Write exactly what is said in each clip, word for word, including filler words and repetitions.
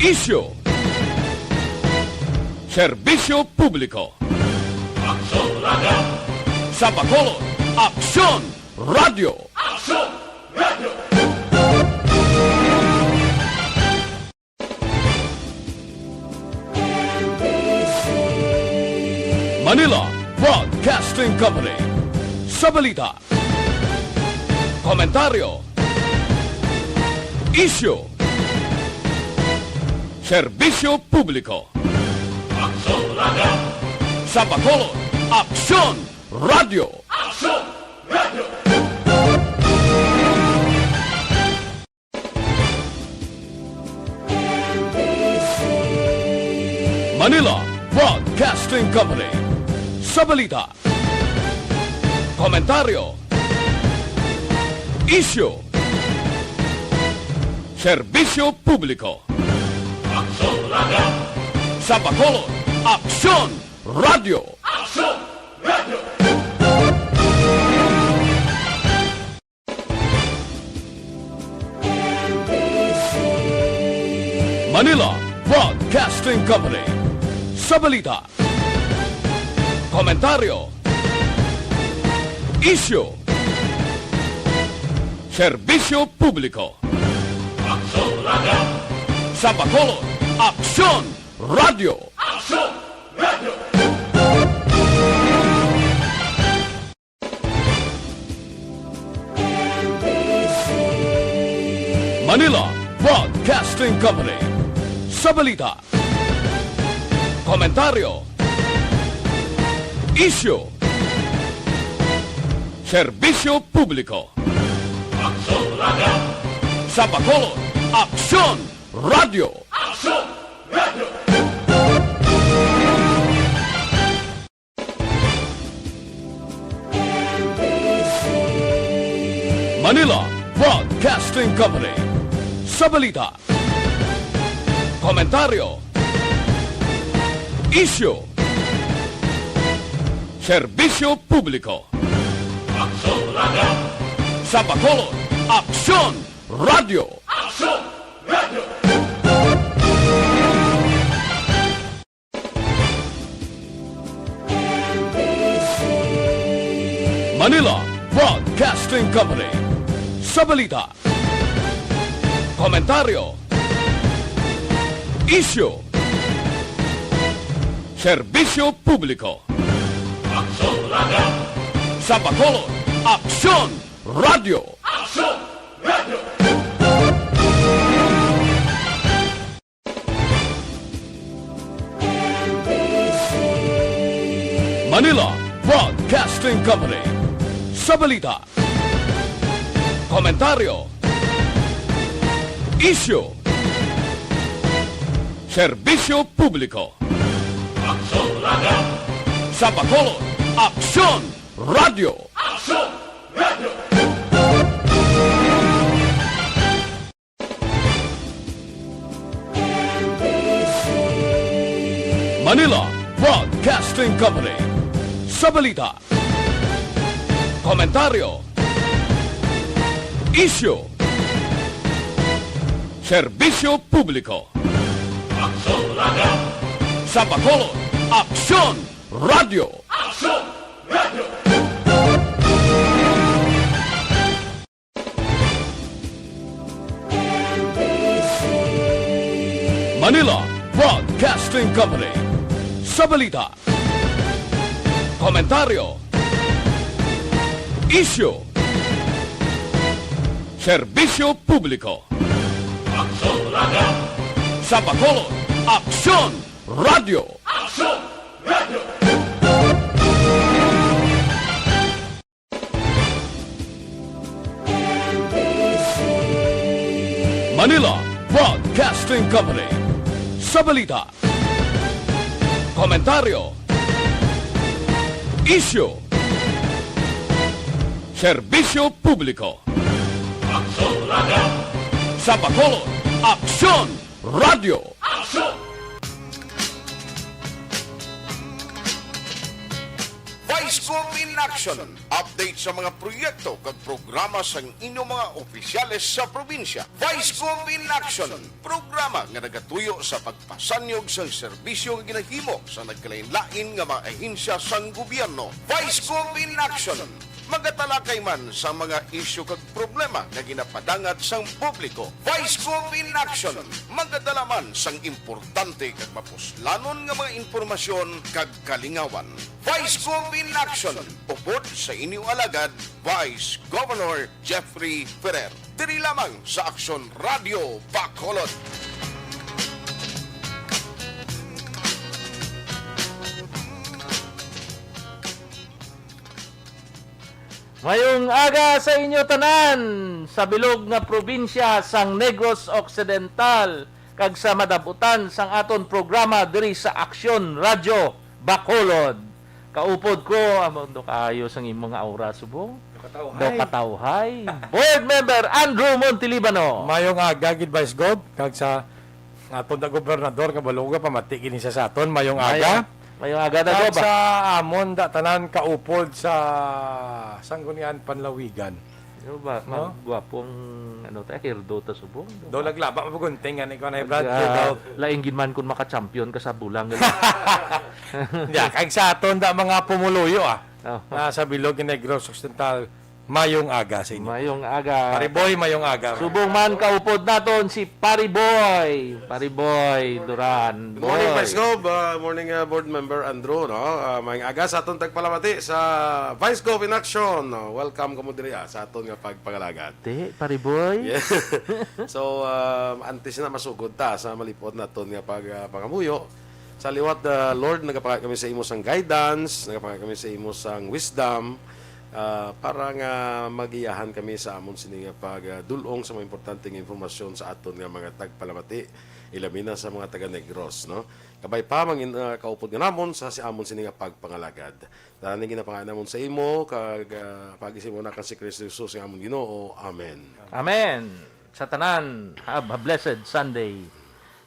Isyu. Serbisyo publiko. Aksyon Radio. Sa Bacolod, Aksyon Radio. Aksyon Radio. Manila Broadcasting Company. Sa balita, komentaryo, isyu, serbisyo publiko. Aksyon Radio. Sa Bacolod, Aksyon Radio. Aksyon Radio. Manila Broadcasting Company. Sa balita, komentaryo, isyu, serbisyo publiko. Aksyon Radio. Sa Bacolod, Aksyon Radio. Aksyon Radio. Manila Broadcasting Company. Sa balita, komentaryo, isyu, serbisyo publiko. Aksyon Radio. Sa Bacolod, Aksyon Radio. Aksyon Radio. Manila Broadcasting Company. Sa balita, komentaryo, isyu, serbisyo publiko. Aksyon Radio. Sa Bacolod, Aksyon Radio. Aksyon Radio. Manila Broadcasting Company. Sa balita, komentaryo, isyu, serbisyo publiko. Aksyon Radio. Sa Bacolod, Aksyon Radio. Aksyon Radio. Manila Broadcasting Company. Sa balita, komentaryo, isyu, serbisyo publiko. Aksyon Radio. Sa Bacolod, Aksyon Radio. Aksyon Radio. Manila Broadcasting Company. Sa balita, komentaryo, isyu, serbisyo publiko. Aksyon Radio. Sa Bacolod, Aksyon Radio. Aksyon Radio. Manila Broadcasting Company. Sa balita, komentaryo, isyu, serbisyo publiko. Aksyon Radio. Sa Bacolod, Aksyon Radio. Aksyon Radio. Manila Broadcasting Company. Sa balita, komentaryo, isyu, serbisyo publiko. Aksyon Radio. Sa Bacolod, Aksyon Radio. Aksyon Radio. Manila Broadcasting Company. Sa balita, komentaryo, isyu, serbisyo publiko. Aksyon Radio. Sa Bacolod, Aksyon Radio. Aksyon! Vice Vice Gov in Action, update sa mga proyekto kag programa sang inyong mga opisyales sa probinsya. Vice Gov in Action, programa nga nagatuyo sa pagpasanyog sang serbisyo nga ginahimo sa nagkalain-lain nga mga ahensya sang gobyerno. Vice Gov in Action, magatalakay man sa mga isyu kag problema nga ginapadangat sang publiko. Vice Gov in Action, magadala man sang importante kag mapuslanon nga mga impormasyon kag kalingawan. Vice Gov in Action, upod sa inyong alagad, Vice Governor Jeffrey Ferrer. Diri lamang sa Aksyon Radio Bacolod. Mayong aga sa inyo tanan sa bilog nga probinsya sang Negros Occidental kag sa madabutan sang aton programa diri sa Aksyon Radio Bacolod. Kaupod ko, amo do kaayo sang imo nga aura, subong. Daw katawhay. Daw katawhay. Board Member Andrew Montelibano. Mayong aga gid, Vice Gov, kag sa aton da gobernador nga baluga, pamati gid siya sa aton. Mayong Mayong, aga. Mayong aga, da Gov. Kag sa amon da tanan kaupod sa Sanggunian Panlawigan. Ano ba? No? Magwapo ang, ano, ta, hairdo ta subong. Daw naglaba mapagunting nga ni ko na, Brad. Ah, daw laing gid man kung maka-champion ka sa bulang. Ya, kag sa aton da mga pumuluyo, ah. Oh. Na sa Bilog, Negros Occidental, mayong aga sa inyo. Mayong aga. Pare Boy, mayong aga. Subong man kaupod naton si Pare Boy. Pare Boy Duran. Good morning, Boy. Vice Gov. Ah, morning, ah, Board Member Andrew, no? Ah, mayong aga sa aton tagpalamati sa Vice Gov in Action. No? Welcome kamo diri, ah, sa aton nga pagpangalagad. Te, Pare Boy. Yeah. So, ah, antes na masugod ta sa malipot naton nga pag, ah, pangamuyo, sa liwat, ah, Lord, nagapangay kami sa imo sang guidance, nagapangay kami sa imo sang wisdom, ah, para nga magiyahan kami sa amon sini nga pagdul-ong sa mga importante nga impormasyon sa aton nga mga tagpalamati, ilabi na sa mga taga Negros, no? Kabay pa, mangin-, ah, kaupod nga namon sa si amon sini nga pagpangalagad. Tanan ning ginapangayo namon sa imo, kag, ah, pag-isip mo na kang si Kristo Jesus nga amon Ginoo. Amen. Amen. Sa tanan, have a blessed Sunday.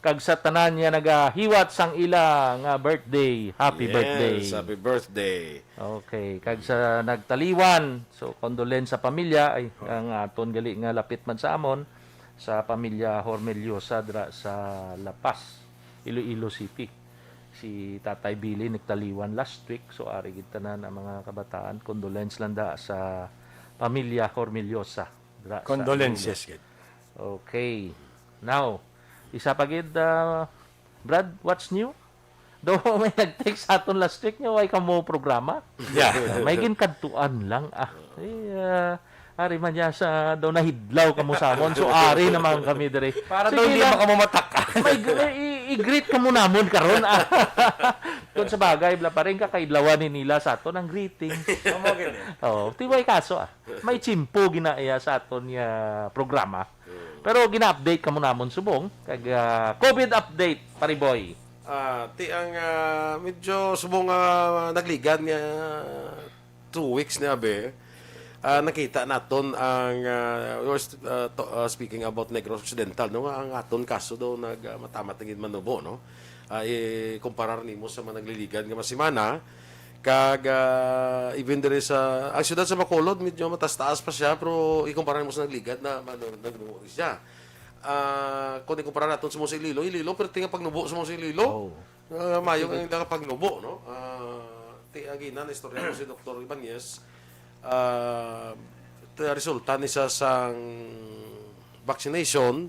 Kag sa tanan nga nagahiwat sang ila nga birthday, happy birthday. Yes, happy birthday. Okay, kag sa nagtaliwan, so condolence sa pamilya, ay, ang aton gali nga lapit man sa amon, sa pamilya Hormeliosa dira sa La Paz, Iloilo City. Si Tatay Billy nagtaliwan last week, so ari gid tanan ang mga kabataan, condolence lang da sa pamilya Hormeliosa dira sa Condolences, Iloilo. Gid. Okay. Now, isa pa gid, ah, Brad, what's new? Do may nag-text sa aton last week nga way kamo programa. Yeah. May ginkadtuan lang, ah. Eh, ah, ari man niya sa daw nahidlaw kamo sa amon. So, ari naman kami diri. Para daw hindi lang, makamamataka. May, may i-, i-greet kamo namon karon, ah. Kung sa bagay, bla pa rin, kakaidlawan ni nila sa aton ang greeting. Amo gid eh. Oo, tiway kaso, ah. May tiyempo ginaiya sa aton nga programa. Pero gina-update kamo namon subong kag, ah, COVID update, Pare Boy. Ah, ti ang, ah, medyo subong nga nagligad nga two weeks ni abi. Ah, nakita naton ang, ah, we're st-, ah, to-, ah, speaking about Negros Occidental, no, nga ang aton kaso daw nag, ah, matamat na gid manubo, no? Ah, ikumparar nimo sa mga nagliligad nga mga semana, kag, ah, even diri sa, ang siyudad sa Bacolod, medyo mataas-taas pa siya, pero ikumparar nimo sa nagligad na, ano, nagnubo siya. Ah, kung ikumparar naton sa mga sa Iloilo, Iloilo, pero tingnan pagnubo sa mga sa Iloilo. Oh. Ah, mayo ang ilang pagnubo, no? Ah, ti-, ang ina, naistorya ko si Doktor Ibanez, ah, ti-, resulta ni sa sang vaccination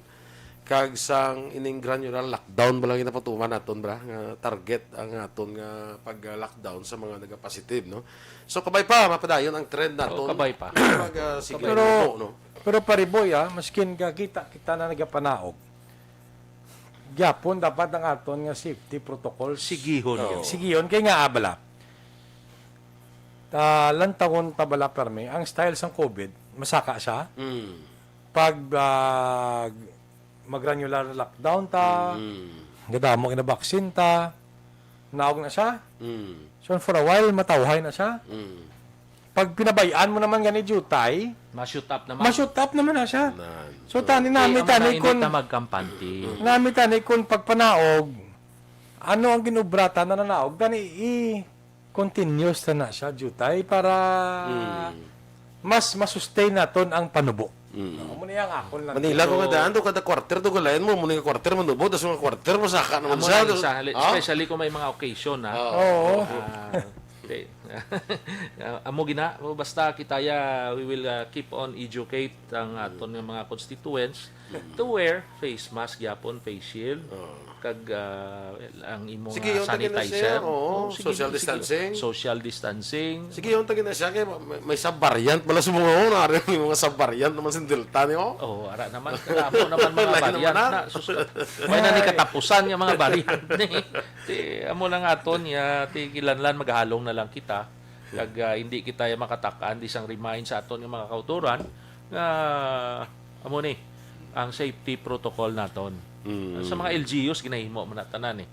kag sang ining granular lockdown ba lang ginapatuman naton, bra, nga target ang aton nga pag-lockdown sa mga nagapositive, no? So, kabay pa, mapadayon ang trend naton. Oo, kabay pa. Pag, ah, sige, Pero, no? Pero, Pare Boy, ah, maskin kakita kita na nagapanaog, gyapon dapat ang aton nga safety protocols. Sigihon. Oo. Gyud. Sigihon, kay nga, ah, bala, ah, lantawon ta bala permi, ang style sang COVID, masaka siya. Mm. Pag, ah, mag-granular lockdown ta, Mm. gadamo nga na-vaccine ta, naog na siya. Mm. So, for a while, matawhay na siya. Mm. Pag pinabayaan mo naman gani, jutay, Ma-shoot up naman. Ma-shoot up naman na siya. Nan. So, tani Kay nami, ang tani mga kun, hindi ta magkampante. nami, tani kun pagpanaog, ano ang ginubratan na nanaog? Tani, i-, continuous na na siya, jutay, para Mm. mas masustain naton ang panubo. Mm. No, amo na yang akon lang. Manila ko nga daan, do kada quarter, do galayan mo, muna nga quarter, manubo, tas mga quarter, masaka naman Amo siya. na, isa, li-, Ah? especially kung may mga occasion, ha? Oo. Oo. Ah, okay. Ah, amo gina, basta kita ya, we will, ah, keep on educate ang aton nga mga constituents to wear face mask gyapon, face shield, Oo. kag, ah, ang imong, Sige, ah, yung tagi na sanitizer. siya. Oo, Oh, sige, social sige. distancing. Social distancing. Sige, yung tagi na siya, kay may, may sub-variant pala sa mga una, may mga sub-variant naman sa Delta, ni, oh. Oh, ara naman, kada amo naman mga Lain naman variant na. na. Sus-, may na ni Ay. katapusan nga mga variant ni. Ti, amo lang aton, ya, ti, kinahanglan maghalong na lang kita. Kag, ah, hindi kita ya makatak-an, di sang remind sa aton nga mga kautoran nga amo ni ang safety protocol naton. Mm. Sa mga L G Us, ginahimo man na tanan, eh.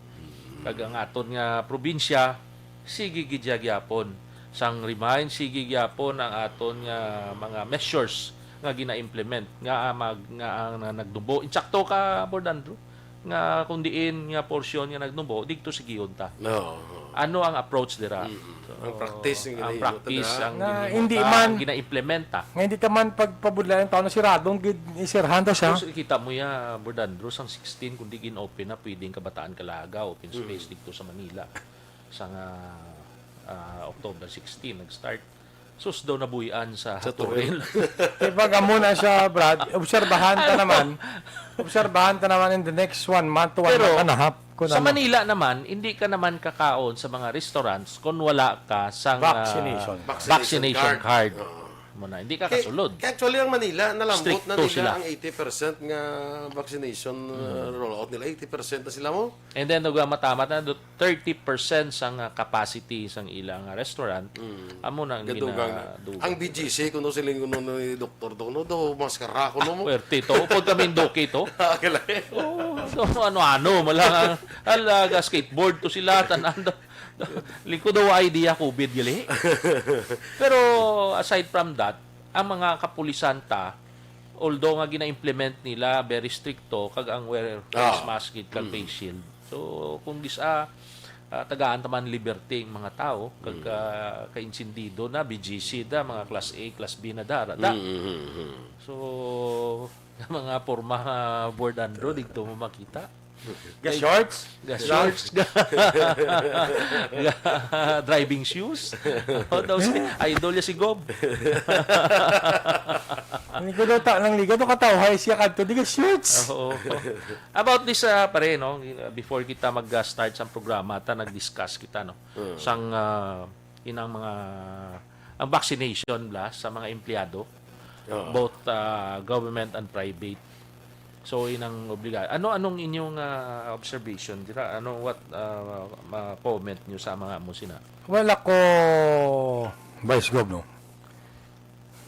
Kag ang aton nga probinsya, sige gid siya gyapon. Sang remind, sige gyapon ang aton nga mga measures nga gina-implement, nga, ah, mag-, nga ang na-, nagnubo. Insakto ka, Board Andrew, nga kung diin nga porsyon nga nagnubo, didto sigion ta. No. Ano ang approach dira? Mm. So, Ang practice nga ang ginahimo ta practice, dira. ang Nga ginahimo hindi ta, man ang gina-implementa. Nga hindi ta man pagpabudlayan ang tawo na siradong gid, isirhan ta siya. Tapos, kita mo ya, Board Andrew, sang sixteen, kung di gin-open na, pwedeng Kabataan Calaga, open Mm. space didto sa Manila. Sa nga, ah, October sixteen, nag-start. Sus, daw nabuy-an sa Sa Toril. Toril. Kay pag amo na siya, Brad, obserbahan ta Ano? naman. Obserbahan ta naman in the next one month to one Pero, month and a half, kung sa ano. Manila naman, hindi ka naman kakaon sa mga restaurants kung wala ka sang, ah, Vaccination. vaccination Vaccination card. card. Oo. Mo na, hindi ka Kay, kasulod. kay actually, ang Manila, nalambot na Stricto nila sila. ang eighty percent nga vaccination, uh, Mm. rollout nila. Eighty percent na sila mo. And then, nagmatamat na, do, thirty percent sang, ah, capacity sang ilang, ah, restaurant, Mm. amo na ang Gadugang na. ginadugang. Ang B G C, kuno siling kuno ni doktor to, kuno do, maskara, kuno mo. Pwerte to. Upod kami yung doki to. Ah, kala. Oo. So, ano-ano, malang ang, ala, ga skateboard to sila, tanan. Lingkod daw idea, covid gali. Pero, aside from that, ang mga kapulisan ta, although nga gina-implement nila, very stricto, kag ang wear face Ah. mask gid kag Mm. face shield. So, kung dis-, ah, ah, tagaan ta man liberty ang mga tao, kag, Mm. ah, kainsindido na, B G C da, mga class A, class B na dara da. Mm, mm, mm. So, mga porma, ah, Board Andrew, didto mo makita. Ga shorts? Ga Ga shorts, ga, ga driving shoes. Oh, daw si idol niya si Gob. Hindi ko daw ta-, nang liga to kataw, hay siya kadto, di ga shorts. Oo. About this, ah, pare, no, before kita mag-start sa programa, ta nag-discuss kita, no, Mm. sang, ah, inang mga, ang vaccination bla sa mga empleyado, Oo. both, ah, government and private. So, inang obliga-, ano, anong inyong, ah, observation dira? Ano, what, ah, ma-, comment nyo sa mga amo sina? Well, ako, Vice Gov, no?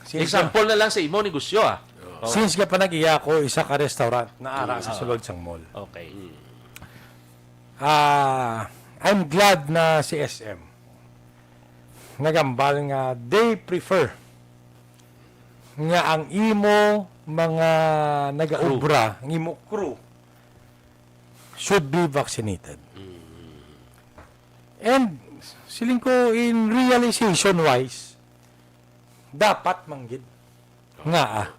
Since Example na lang sa imo negosyo, ah. Oo. Oh. Since nga panag-iya ako, isa ka restaurant na ara Mm. sa sulod sang mall. Okay. Mm. Ah, I'm glad na si S M nagambal nga they prefer nga ang imo mga nagaobra, ang imo crew, should be vaccinated. Mm. And siling ko, in realization wise, dapat man gid. Nga, ah.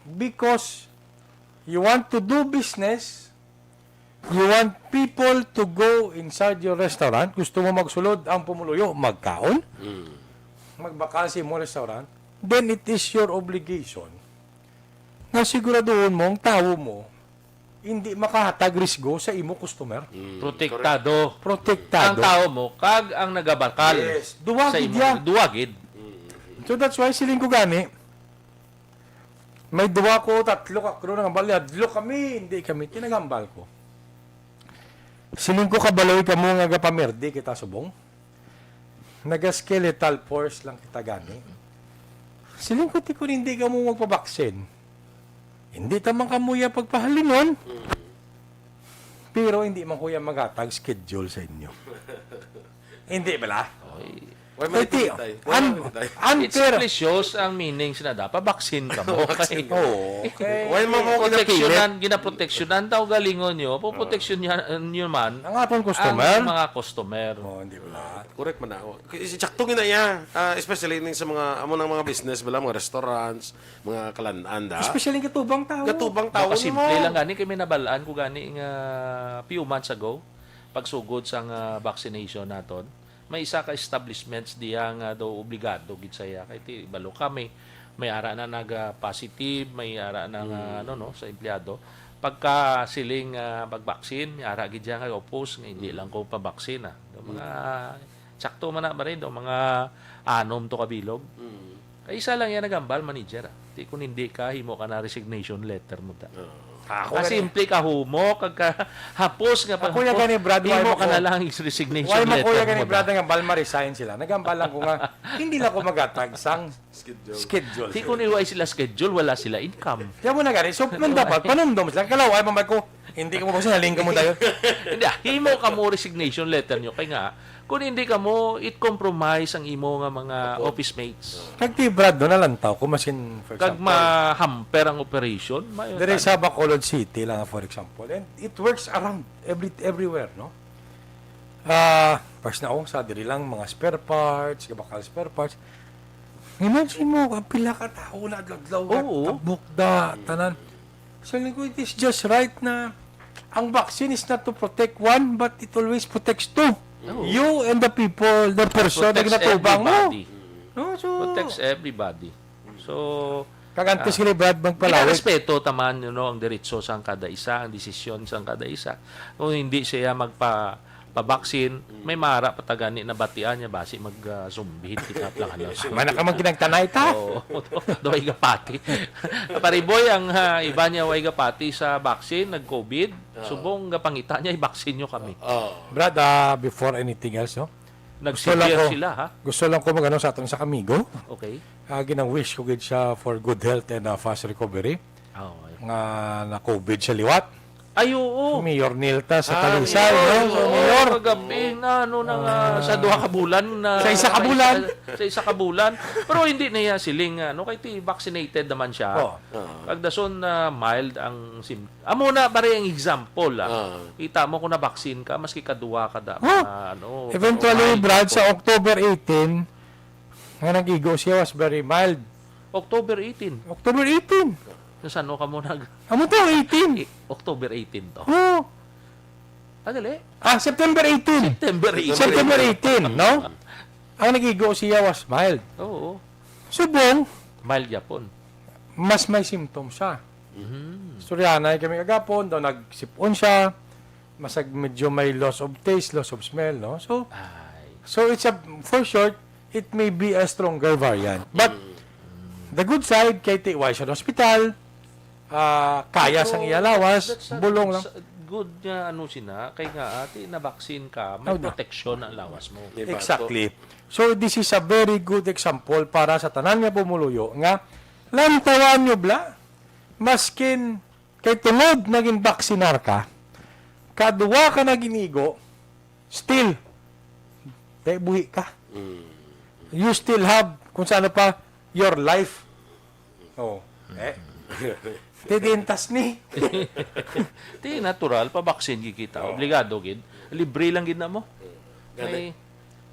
Because you want to do business, you want people to go inside your restaurant, gusto mo magsulod ang pumuluyo, magkaon, Mm. magbakal sa imong restaurant, then it is your obligation nga siguraduhon mo ang tawo mo hindi makahatag risgo sa imo customer. Mm, Protektado. correct. Protektado. Ang tawo mo, kag ang nagabakal Yes. Duwa sa gid imo. ya. Duwa gid. Mm. So that's why siling ko gani, may duwa ko, tatlo ka crew nagambal, hadlok kami, hindi kami, tinagambal ko. Siling ko kabaloy kamo nga gapamirdi kita subong. Naga-skeletal force lang kita gani. Siling ko, ti, kun hindi kamo magpabaksin, hindi ta man kamo ya pagpahalinon. Mm. Pero hindi man ko ya maghatag schedule sa inyo. Hindi bala? Oy. Why man Kay ti-, ito, Tay? Why an-, man ito, Tay? It's unfair. Precious ang meaning sina da, pabaksin ka mo. Pabaksin ka mo. Oo, okay. Why mo mo Proteksyonan, ginapilit? Ginaproteksyonan daw galingon nyo, puproteksyon niya, nyo man Ang aton customer. Ang mga customer. Oh, hindi ba? Correct man na. Oh, k-, sakto gina iya. Ah, especially ning sa mga, amo nang mga business, bala, mga restaurants, mga kalan-an, da. Especially ang katubang tao. Katubang tao Baka simple nimo. Lang gani, kay may nabalaan ko gani nga few months ago, pagsugod sa nga vaccination naton. May isa ka establishments diha nga daw obligado gid sa iya. Kay ti, balo kami, may ara na nag, ah, positive, may ara na nga, Mm. ano, no, sa empleyado. Pagka siling, ah, mag-vaccine, may ara gid siya nga oppose nga hindi Mm. lang ko pa-vaccine, ah. Do mga, Mm. sakto man na ba rin, do mga anom to ka bilog. Mm. Kay isa lang yan naghambal, manager, ah. Ti, kung hindi ka, himo ka na resignation letter mo ta. Oo. Ako Ka gani. Simple ka humok, kag ka hapos nga Ako ya paghapos, gani, Brad, why himo mo ka ko, na lang is resignation why mo ko letter ya gani, mo Brad, ta. Nga hambal ma-resign sila. Naghambal lang ko nga, hindi lang ko magatag sang Schedule. Schedule. Ti, kung iway sila schedule, wala sila income. Kaya mo na gani, so, nung dapat, panumdom sila. Kalaway, mamay ko, hindi ka mo ba sinaling ka mo tayo? Hindi, ah, himo ka mo resignation letter nyo. Kay nga, kung hindi ka mo, it compromise ang imo nga mga Opo. Office mates. Kag ti, Brad, no, nalantaw ko, masin, for Kag example, ma-hamper ang operation, may dire sa Bacolod City lang, for example, and it works around, every, everywhere, no? Ah, first na ako sa diri lang, mga spare parts, kabakal spare parts. Imagine mo, ang pila ka tao na adlaw-adlaw, Oo. Tabok da, tanan. So, ko, it is just right na ang vaccine is not to protect one, but it always protects two. Oo. You and the people, the person na Protects ginatubang mo. Everybody. No, so, Protects everybody. So, Kag antes ah, gini, Brad, magpalawig. Ginarespeto taman, you know, ang diretso sang kada isa, ang desisyon sang kada isa. Kung hindi siya magpa-, pa-vaccine, Mm. may mara pa ta gani nabatian niya, basi mag, ah, zombihin kita, plano. Mana ka man ginagtanay ta? Oo. Do, do, way gapati. Pariboy, ang, ah, iba niya way gapati sa vaccine, nag-covid, Ah. subong gapangita niya, i-vaccine nyo kami. Ah. Brad, ah, before anything else, no? Gusto lang Nag-severe ko, sila, ha? Gusto lang ko mag-ano sa aton sa kamigo. Okay. Ah, ginang-wish ko gid siya for good health and, ah, fast recovery. Ah, okay. Nga na-covid siya liwat. Ay, oo. Mayor Nilta sa Ah, Talisay, oo, no? So, oo, Mayor. Kagabi na, ano na nga, Ah. sa duha ka bulan na Sa isa ka bulan. Sa, sa isa ka bulan. Pero hindi na iya siling, ano, kay ti vaccinated naman siya. Oh. Ah. Pagdason na mild ang sim-, amo na, pare, ang example, ah. Ah. Kita mo kung na-vaccine ka, maski kadua ka da, Huh? mga, ano, Eventually, mga Brad, sa October eighteen, nga nag-igo siya was very mild. October eighteen. October eighteen. Sa sano ka mo nag- Amo to, eighteen. Eh, October eighteen to. Oh. Ah, dali. Ah, September eighteen. September eighteen. September eighteen, no? Ang nag-igo siya was mild. Oo. Subong, Mild yapon. Mas may symptoms siya. Mhm. Istoryahanay kami kagapon, daw nagsipon siya, masag medyo may loss of taste, loss of smell, no? So, Ay. so it's a, for short, it may be a stronger variant. But Mm. the good side, kay ti-, why siya sa hospital, ah, kaya sang iya lawas, that's a bulong lang. Good nga ano sina, kay nga, ati, na-vaccine ka, may Oh, na. Protection ang lawas mo. May bato. Exactly. So, this is a very good example para sa tanan nga pumuluyo nga lantawan nyo bla, maskin kay tungod naging vaksinar ka, kadwa ka naging igo, still, kay buhi ka. Mm. You still have, kung sa ano pa, your life. Oh, eh. Tidintas ni. Ti natural, pa-vaccine gid kita. Oo. Obligado gid. Libre lang gid na mo. Gani. May,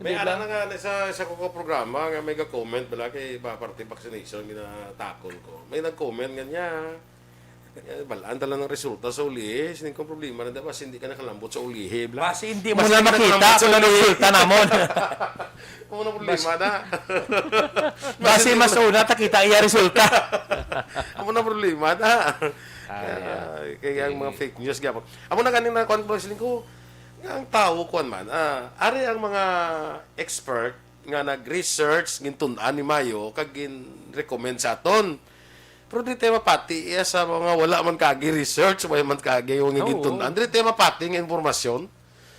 May di ara ba? Na nga, sa, sa ko ka programa, nga may ga-comment bala kay ba, parte vaccination, ginatakon ko. May nag-comment nga niya, "Eh, balaan ta lang ang resulta sa ulihi. Sining kong problema na, da, basi hindi ka nakalambot sa ulihi, bla." Basi hindi mo Basi na hindi makita nakalambot sa kung ano ulihi. Resulta namon. Amo na problema Bas-, na. Basi Basi hindi mas ko na una, takita iya resulta. Amo na problema na. Ay, Kaya, ah. Kaya ang mga Okay. Fake news, gyapon. Amo na ganing na, kuwan ko, siling ko, nga ang tao, kuwan man, ah, ari ang mga expert nga nag-research, gintun-an ni Mayo, kag gin-recommend sa aton. Pero di tayo mapati iya sa mga wala man kagi research, wala man kagi yung Oo. Gintun-an. Di tayo mapati nga impormasyon.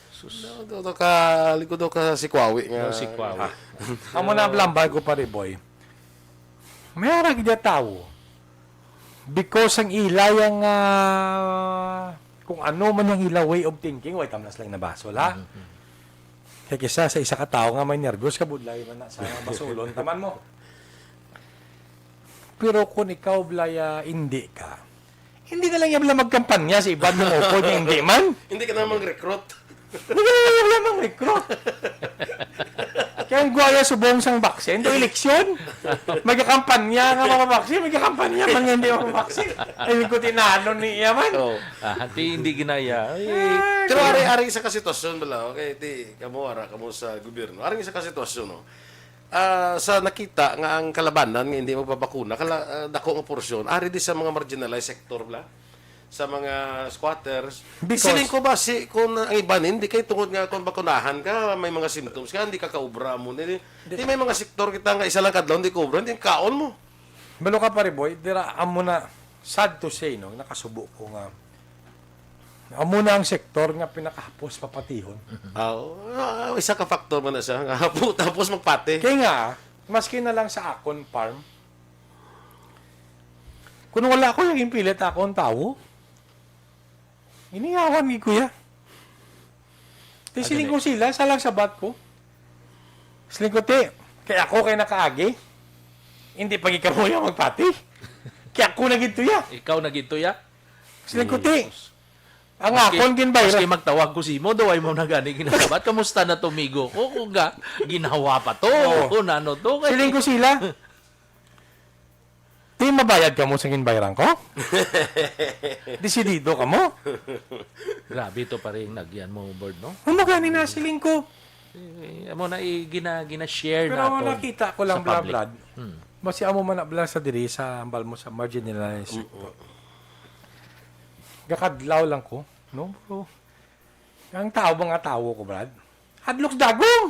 Sus. Do, do, do ka, likod do ka si Kwawi nga. Do si Kwawi. Ah. Amo na ang lambay ko, pare boy. May harag niya tao. Because ang ila yang, ah, kung ano man ang ila way of thinking, way tamnas lang nabasol, ha? Mhm. Kay kisa sa isa ka tawo nga may nervyos, kabudlay man na sa basulon taman mo. Pero kung ikaw, Blaya, hindi ka, hindi na lang iya bala magkampanya sa iban mo upod nga hindi man. Hindi ka na mang-recruit. Hindi ka na lang iya bala mang-recruit. Kaya ang guwaya subong sang vaccine, to eleksyon. May kakampanya nga mapabaksin, may kakampanya man nga hindi mapabaksin. Ay, ko tinalo ni iya man. Ah, ti hindi ginaya. Ay, Pero ari, ari sa kasitwasyon bala, okay, ti kamo ara kamo sa gobyerno. Ari sa kasitwasyon, no. Ah, sa nakita nga ang kalabanan nga hindi magpabakuna, kala, ah, dako nga porsyon ari di sa mga marginalized sector bala, sa mga squatters. Because- Siling ko ba si kung ang iban hindi kay tungod nga kung bakunahan ka, may mga symptoms ka, hindi ka kaobra mo ni. Di may mga sektor kita nga isa lang kadlaw hindi kaobra, hindi kaon mo. Balo ka, pare boy, dira amo na, sad to say, no, nakasubo ko nga amo na ang sektor nga pinakahapos papatihon. Ah, ah, isa ka factor man na siya. Nga hapo tapos magpati. Kaya nga, maski na lang sa akon farm, kung wala ko yung pilit akong tawo, iniyawan ni kuya. Ti siling ko sila, sa lang sabat ko. Siling ko, ti, kay ako kay nakaagi, hindi pa gikamuya magpati. Kay ako na gid to ya. Ikaw na gid to ya. Siling ko, ti, ang Maski- akon ginbayran. Maski magtawag ko si mo, daw ay mo na gani ginasabat. Kamusta na to, migo ko? Kung ga, ginawa pa to. Oo. Kung ano to. Kay, Siling ko sila, ti, mabayad ka mo sa ginbayran ko? Desidido ka mo? Grabe to pa rin nagyan mo, Bird, no? Ano gani na siling ko? Eh, amo na i- gina, gina-share Pero nato ang nakita ko lang, sa bla, public. Brad, Hmm. basi amo man na, bla, sa diri sa hambal mo sa marginalized sector. Gakadlaw lang ko, no? Pero ang tao, mga tao ko, Brad, hadlok sa dagom!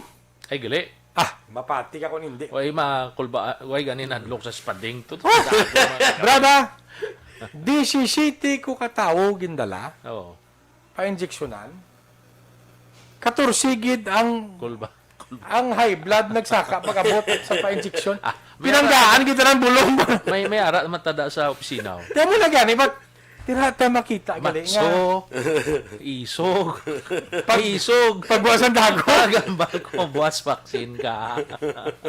Ay, gali. Ah, mapati ka kung hindi. Way makulba, way ganin hadlok sa spading to. Brad, ah, disisiyete ko ka tawo gindala, Oo. pa-injeksyonan. Katorse gid ang Kulba. ang high blood nagsaka pag-abot sa pa-injection. Ah, may Pinanggaan kita ng bulong. May may ara naman tada sa opisina. Oh. Kaya mo na gani, but tira ta makita gali nga. Matso, isog, isog, Pagbuwasan dago. Pagambal ko, buwas vaccine ka.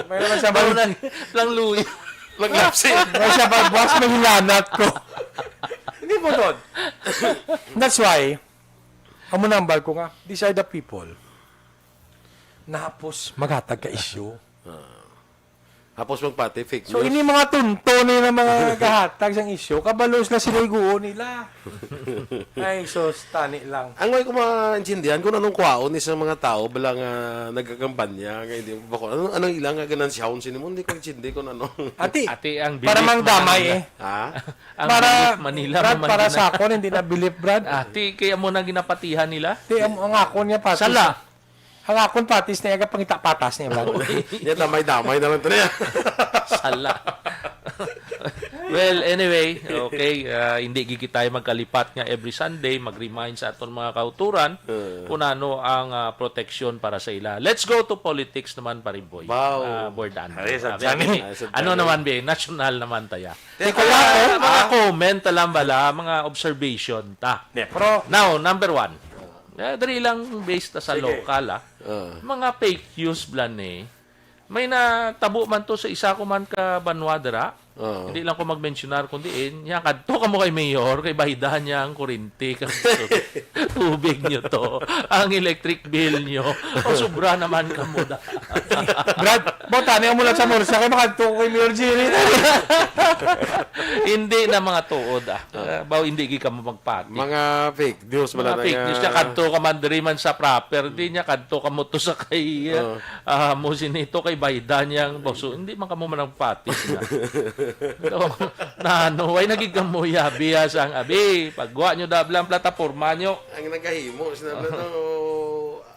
May naman siya Pero bang lang, lang luya. Naglapsi. May siya pagbuwas, mahilanat ko. Hindi mo doon. That's why, amo nambal ko nga, these are the people na hapos maghatag ka issue. Hapos magpati, fake So, news. ini mga tunto ni na mga gahatag sang issue, kabalo sila sila iguo nila. Ay, sus, tani lang. Ang way ko maintindihan kung anong kwaon ni sa mga tao bala nga nagkakampanya nga hindi mo bako. Ano anong ilang nga ganansyaon sini mo? Hindi ko intindi kung ano. Ati, Ati ang para belief mang damay Manila. Eh. Ha? Ang Para, belief Manila Brad, naman para din sa ako, hindi na belief, Brad. Ati kaya mo na ginapatihan nila. Di, ang, ang ako niya patis. Sala. Ang akon patis na yaga pangita patas niya, Brad. Yan, damay-damay na lang ito na yan. Sala. Well, anyway, okay, ah, hindi gid kita magkalipat nga every Sunday mag-remind sa aton mga kauturan Eh. kung ano ang ah, proteksyon para sa ila. Let's go to politics naman, Pariboy. Wow. Ah, Board Andy. Ay, sa Okay. Johnny. Ay, sa Ano Johnny. naman, be? National naman taya. Teka Kaya, lang, mga ah. comment lang bala, mga observation ta. Di, pero, Now, number one. Eh, dali lang based sa Sige. Local, ah. Ah. Mga fake news blan eh. May natabo man to sa isa ko man ka banwa dira. Oo. Hindi lang ko mag-mentionar kung diin. Nya, kadto ka mo kay mayor, kay baydahan niya ang kurinti, kag tubig niyo to, ang electric bill niyo. O sobra naman ka mo da. Brad, botani mo lang sa Morsa kay makadto ko kay Mayor Jerry. Hindi na mga tuod ah. Uh, baw hindi gi ka mo magpati. Mga fake news. Mga fake news niya, kadto ka man diri man sa proper, di niya kadto ka mo to sa kay Oo. ah, mo sinito kay bayda niyang boso. Hindi man ka mo managpati na. So, na ano, way nagig ka mo yabi ah, sang abi. Pagwa nyo dabla ang plataporma nyo. Ang nagahimo, sinabi na to,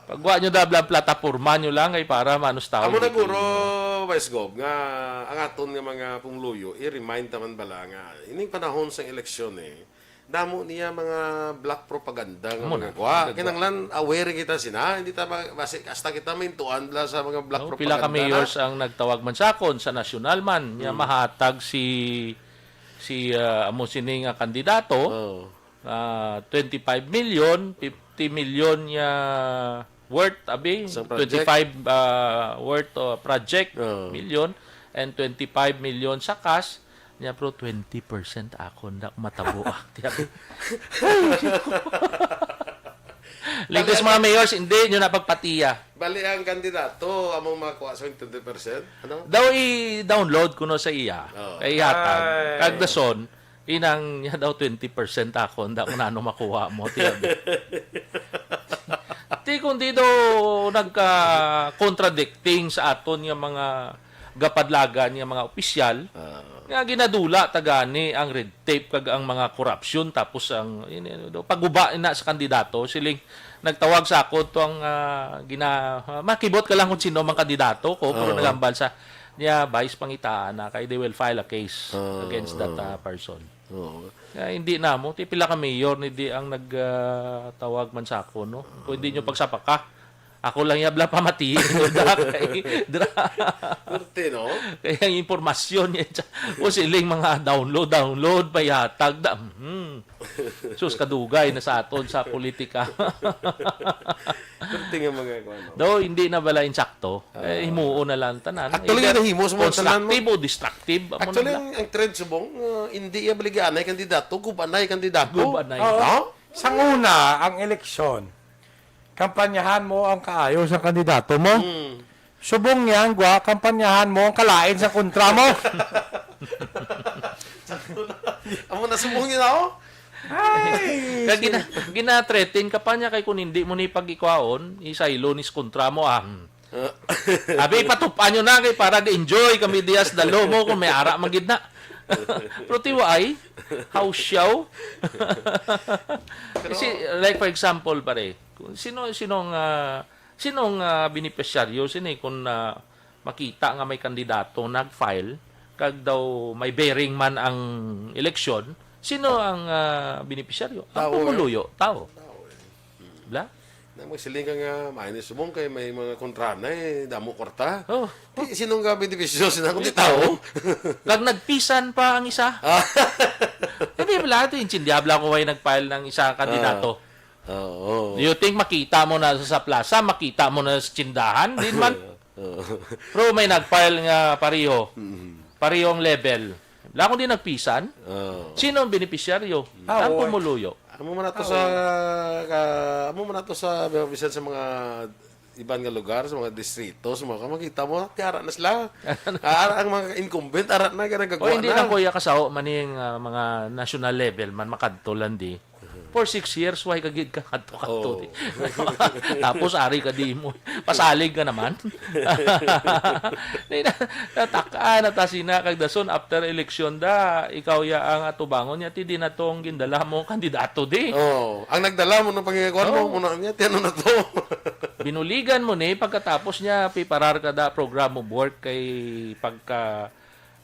Pagwa nyo dabla ang plataporma nyo lang kay para manus tao. Amo na guro, Vice Gov, nga ang aton nga mga pumuluyo, i-remind taman bala nga ining panahon sang eleksyon eh, damo niya mga black propaganda nga Amo mga na. kuha. Kinahanglan aware kita sina, hindi ta ma- basi hasta kita maintuan bala sa mga black No, propaganda. pila ka mayors ang nagtawag man sa akon sa nasyonal man niya mahatag si si ah, amo sini nga kandidato Oh. ah, twenty-five million, fifty million niya worth, abi, Sa project? twenty-five, ah, worth, oh, project, Oo. million, and twenty-five million sa cash. Niya, bro, twenty percent ako na matabo, ah. Tiyan. Latest mga mayors, hindi nyo na pagpatiya. Bali ang kandidato, among makakuha sa twenty percent? Ano? Daw i-download ko no sa iya. Oo. Kay hatag. Ay. Kag dason, inang niya daw twenty percent ako, nda ko na ano makuha mo, tiyan. Ti kung di daw nagka-contradicting sa aton nga mga gapadlagan nga mga opisyal, Ah. nga ginadula ta gani ang red tape kag ang mga korupsyon, tapos ang, ini, ano daw, paguba na sa kandidato, siling nagtawag sa ako to ang, ah, gina-, ah, makibot ka lang kung sino mang kandidato ko, pero Oo. nagambal sa niya, vice pangitaan na kay they will file a case Oo, against that, oo. ah, person. Oo. Kaya hindi na mo, ti pila ka mayor ni di ang nag, ah, tawag man sa ako, no? Kung hindi nyo pagsapaka, ako lang yabla pamati, dra, kay, dra. Kurte, no? Kaya ang impormasyon niya, o siling mga download, download, payatag, da, hmm. Sus, kadugay na sa aton sa politika. Kurte nga mga kuwan, no? Daw, hindi na bala insakto. Ah. Eh, himuon na lang tanan. Actually, Either nahimo sa mga tanan mo. constructive o destructive, amo na Actually, lang. ang, ang trend subong, uh, hindi iya baligianay kandidato, gubanay kandidato. Gubanay. Oo. No? Sang una, ang eleksyon, kampanyahan mo ang kaayo sa kandidato mo. Hmm. Subong niyan, gwa, kampanyahan mo ang kalain sa kontra mo. Amo na subong yun, oh. Ay, Kag gina-, gina-threaten ka pa niya kay kung hindi mo ni pag-ikwaon, isaylo ni sa kontra mo, ah. Ah. Abi, patupan nyo na kay para ga-enjoy kami diya sa dalo mo kung may ara man gid na. Pero tiwaay, how show? Kasi, like for example, pare, kung sino, sino nga, sino nga benepisyaryo sini kung, ah, makita nga may kandidato nag-file kag daw may bearing man ang eleksyon, sino ang, ah, benepisyaryo? Ang Tao, eh. pumuluyo, tao. Tao, eh. Bla? Na magsiling ka nga, maayo ni subong kay may mga kontrana, eh, damo kwarta. Oh. Di, sino nga benepisyo? Sino ang Di tao? tao. Kag nagpisan pa ang isa. Ah. Hindi, bla, ito, intindihabla ko why nag-file ng isa kandidato. Ah. Oo. Do you think makita mo na sa plaza, makita mo na sa tsindahan? Di man. Oo. Pero may nag-file nga pareho. Mm. Pareho ang level. Wala akong di nagpisan. Oo. Sino ang benepisyaryo? Ah, Ang oo. pumuluyo. Amo man ato Ah, sa, oo. ka-, amo man ato sa, bisan sa mga iban nga lugar, sa mga distrito, sa mga, makita mo, tiara na sila. Ah, ang mga incumbent, ara na, ka O, nagagwa hindi na. lang, kuya, kasaho man yung, ah, mga national level man, makadto lang di. For six years, why ka gid ka kadto-kadto Oo. di? Tapos ari ka di mo. Pasalig ka naman. Di na, natak-an na ta sina kag dason after election da, ikaw ya ang atubangon niya, ti di na tong gindala mo kandidato di. Oo. Ang nagdala mo ng pangyayakuan mo, Oo. muna niya, ti ano na to? Binuligan mo ni, pagkatapos niya, piparar ka da program of work kay pagka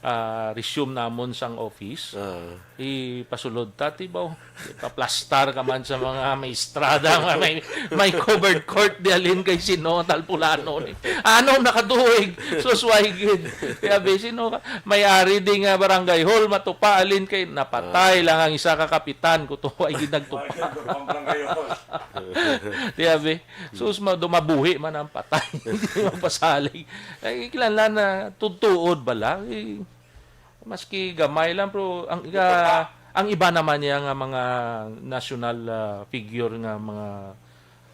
ah, resume namon sang office, Ah. ipasulod ta, ti ba? Ipaplastar ka man sa mga may estrada, nga may, may covered court, di alin kay sino, talpulano ni. Ano nakatuig? Susway gid. Kaya be, sino ka? May ari di nga barangay hall, matupa, alin kay napatay Ah. lang ang isa ka kapitan, kutuway gid nagtupa. Tiya be, sus, ma-, dumabuhi man ang patay. Hindi mapasalig. Ay, kilala na, tutuod bala. Eh, maski gamay lang, pero ang, Ito pa. ang iba naman niya nga mga national, ah, figure nga mga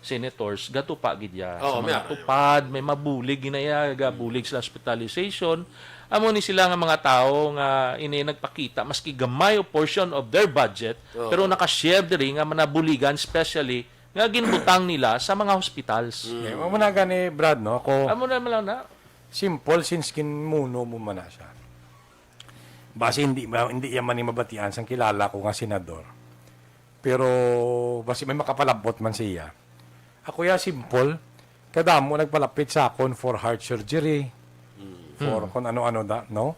senators, gatupa gid ya Oo, sa may mga ara. tupad, may mabulig ginaya, gabulig sa hospitalization. Amo ni sila nga mga tawo nga ini nagpakita, maski gamay o portion of their budget, Oo. pero naka-share diri nga manabuligan, especially nga ginbutang nila sa mga hospitals. Mm. Yeah, amo na gani, Brad, no? Ako, Amo na man lang na. simple, since ginmuno mo man na siya. Basi hindi ba, hindi yan man yung mabatian sang kilala ko nga senador. Pero basi may makapalabot man siya. Ako ya simple, kadamo nagpalapit sa akon for heart surgery, Mm. for Mm. kung ano-ano da, no?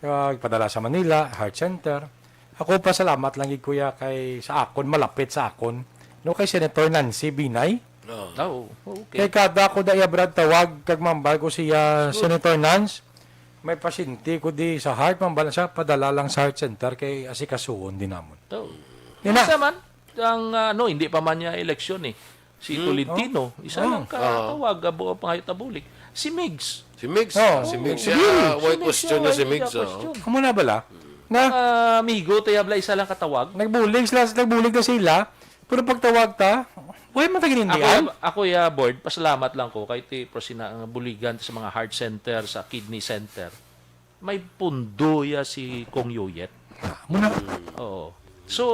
Kaya ipadala sa Manila, heart center. Ako, pasalamat lang gid, kuya, kay sa akon, malapit sa akon, no, kay Senator Nancy Binay. Oo. Oh, okay. Kay kada ko da iya, Brad, tawag kag mambal ko siya, Good. Senator Nance, may pasyente ko di sa heart, mambal siya, padala lang sa heart center kay asikasuhon din namon. Oh. Yun na. Basta man, ang, ah, ano, hindi pa man niya eleksyon eh. Si Hmm. Tolentino, isa Oh. lang ka Ah. tawag, abo ang pangayo ta bulig. Si Migs. Si Migs, Oh, si Migs, si siya, Migs. way Si Migs, question na way si niya Migs, oh. question. Amo na bala? Na Ah, amigo, tayo bala, isa lang katawag. Nagbulig sila, nagbulig na sila. Pero pagtawag ta, way man ta Ako, ginindian. ya, ako, ya, board, pasalamat lang ko kay ti, pro sina, ang buligan sa mga heart center, sa kidney center. May pundo ya si Kong Yoyet. Ah, muna. Oo. So,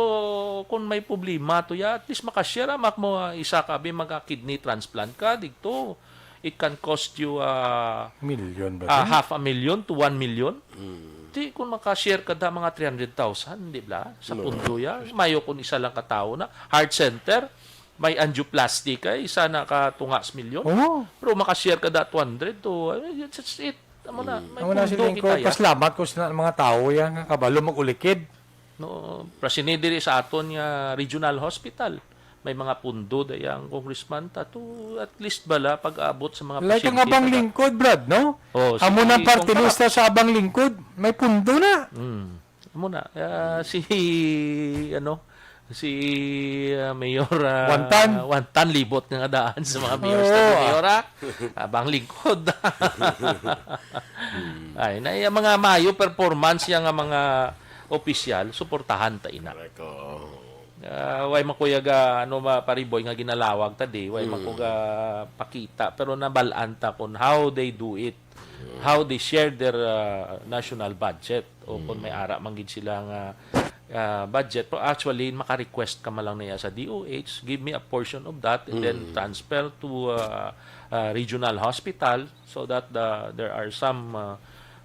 kung may problema to ya, at least makashare, ah, mak mo, ah, isa ka, bi, mga kidney transplant ka, dito, it can cost you, ah, Million ba ah, to? half a million to one million. Mm. Di, kung makashare ka da, mga three hundred thousand, di ba? Sa No. pundo ya, mayo kung isa lang ka tao na, heart center, may angioplasty ka, isa na ka tunga sa milyon. Oo. Pero makashare ka da, two hundred to, ah, it's, it's it. Amo na, Mm. may Amo na pundo siling ko, kita ya. Pasalamat ko sa mga tao ya nga kabalo mag-ulikid. No, pero sini diri sa aton nga regional hospital, may mga pundo dayang congressman ta to at least bala pag-abot sa mga Like ang pasyente Abang kada Lingkod, Brad, no? Oh, Amo sige, nang party kung list sa Abang Lingkod, may pundo na. Mm. Amo na, ah, si, ano, si, ah, Mayor, ah, Wantan. Wantan, libot nga daan sa mga mayors Oo. na ni Mayor, ah. Abang Lingkod. Ay, na, yung mga mayo performance ya nga mga opisyal, suportahan ta ina. Correct, oo. Ah, way man ko ya ga, ano, ma-, Pariboy, nga ginalawag ta di, way man ko Mm. ga pakita, pero nabal-an ta kung how they do it, how they share their, ah, national budget, o kung may Mm. ara man gid sila nga, ah, budget. Pero actually, maka-request ka man lang niya sa D O H, "Give me a portion of that," and then Mm. transfer to, ah, ah, regional hospital so that the, there are some, ah,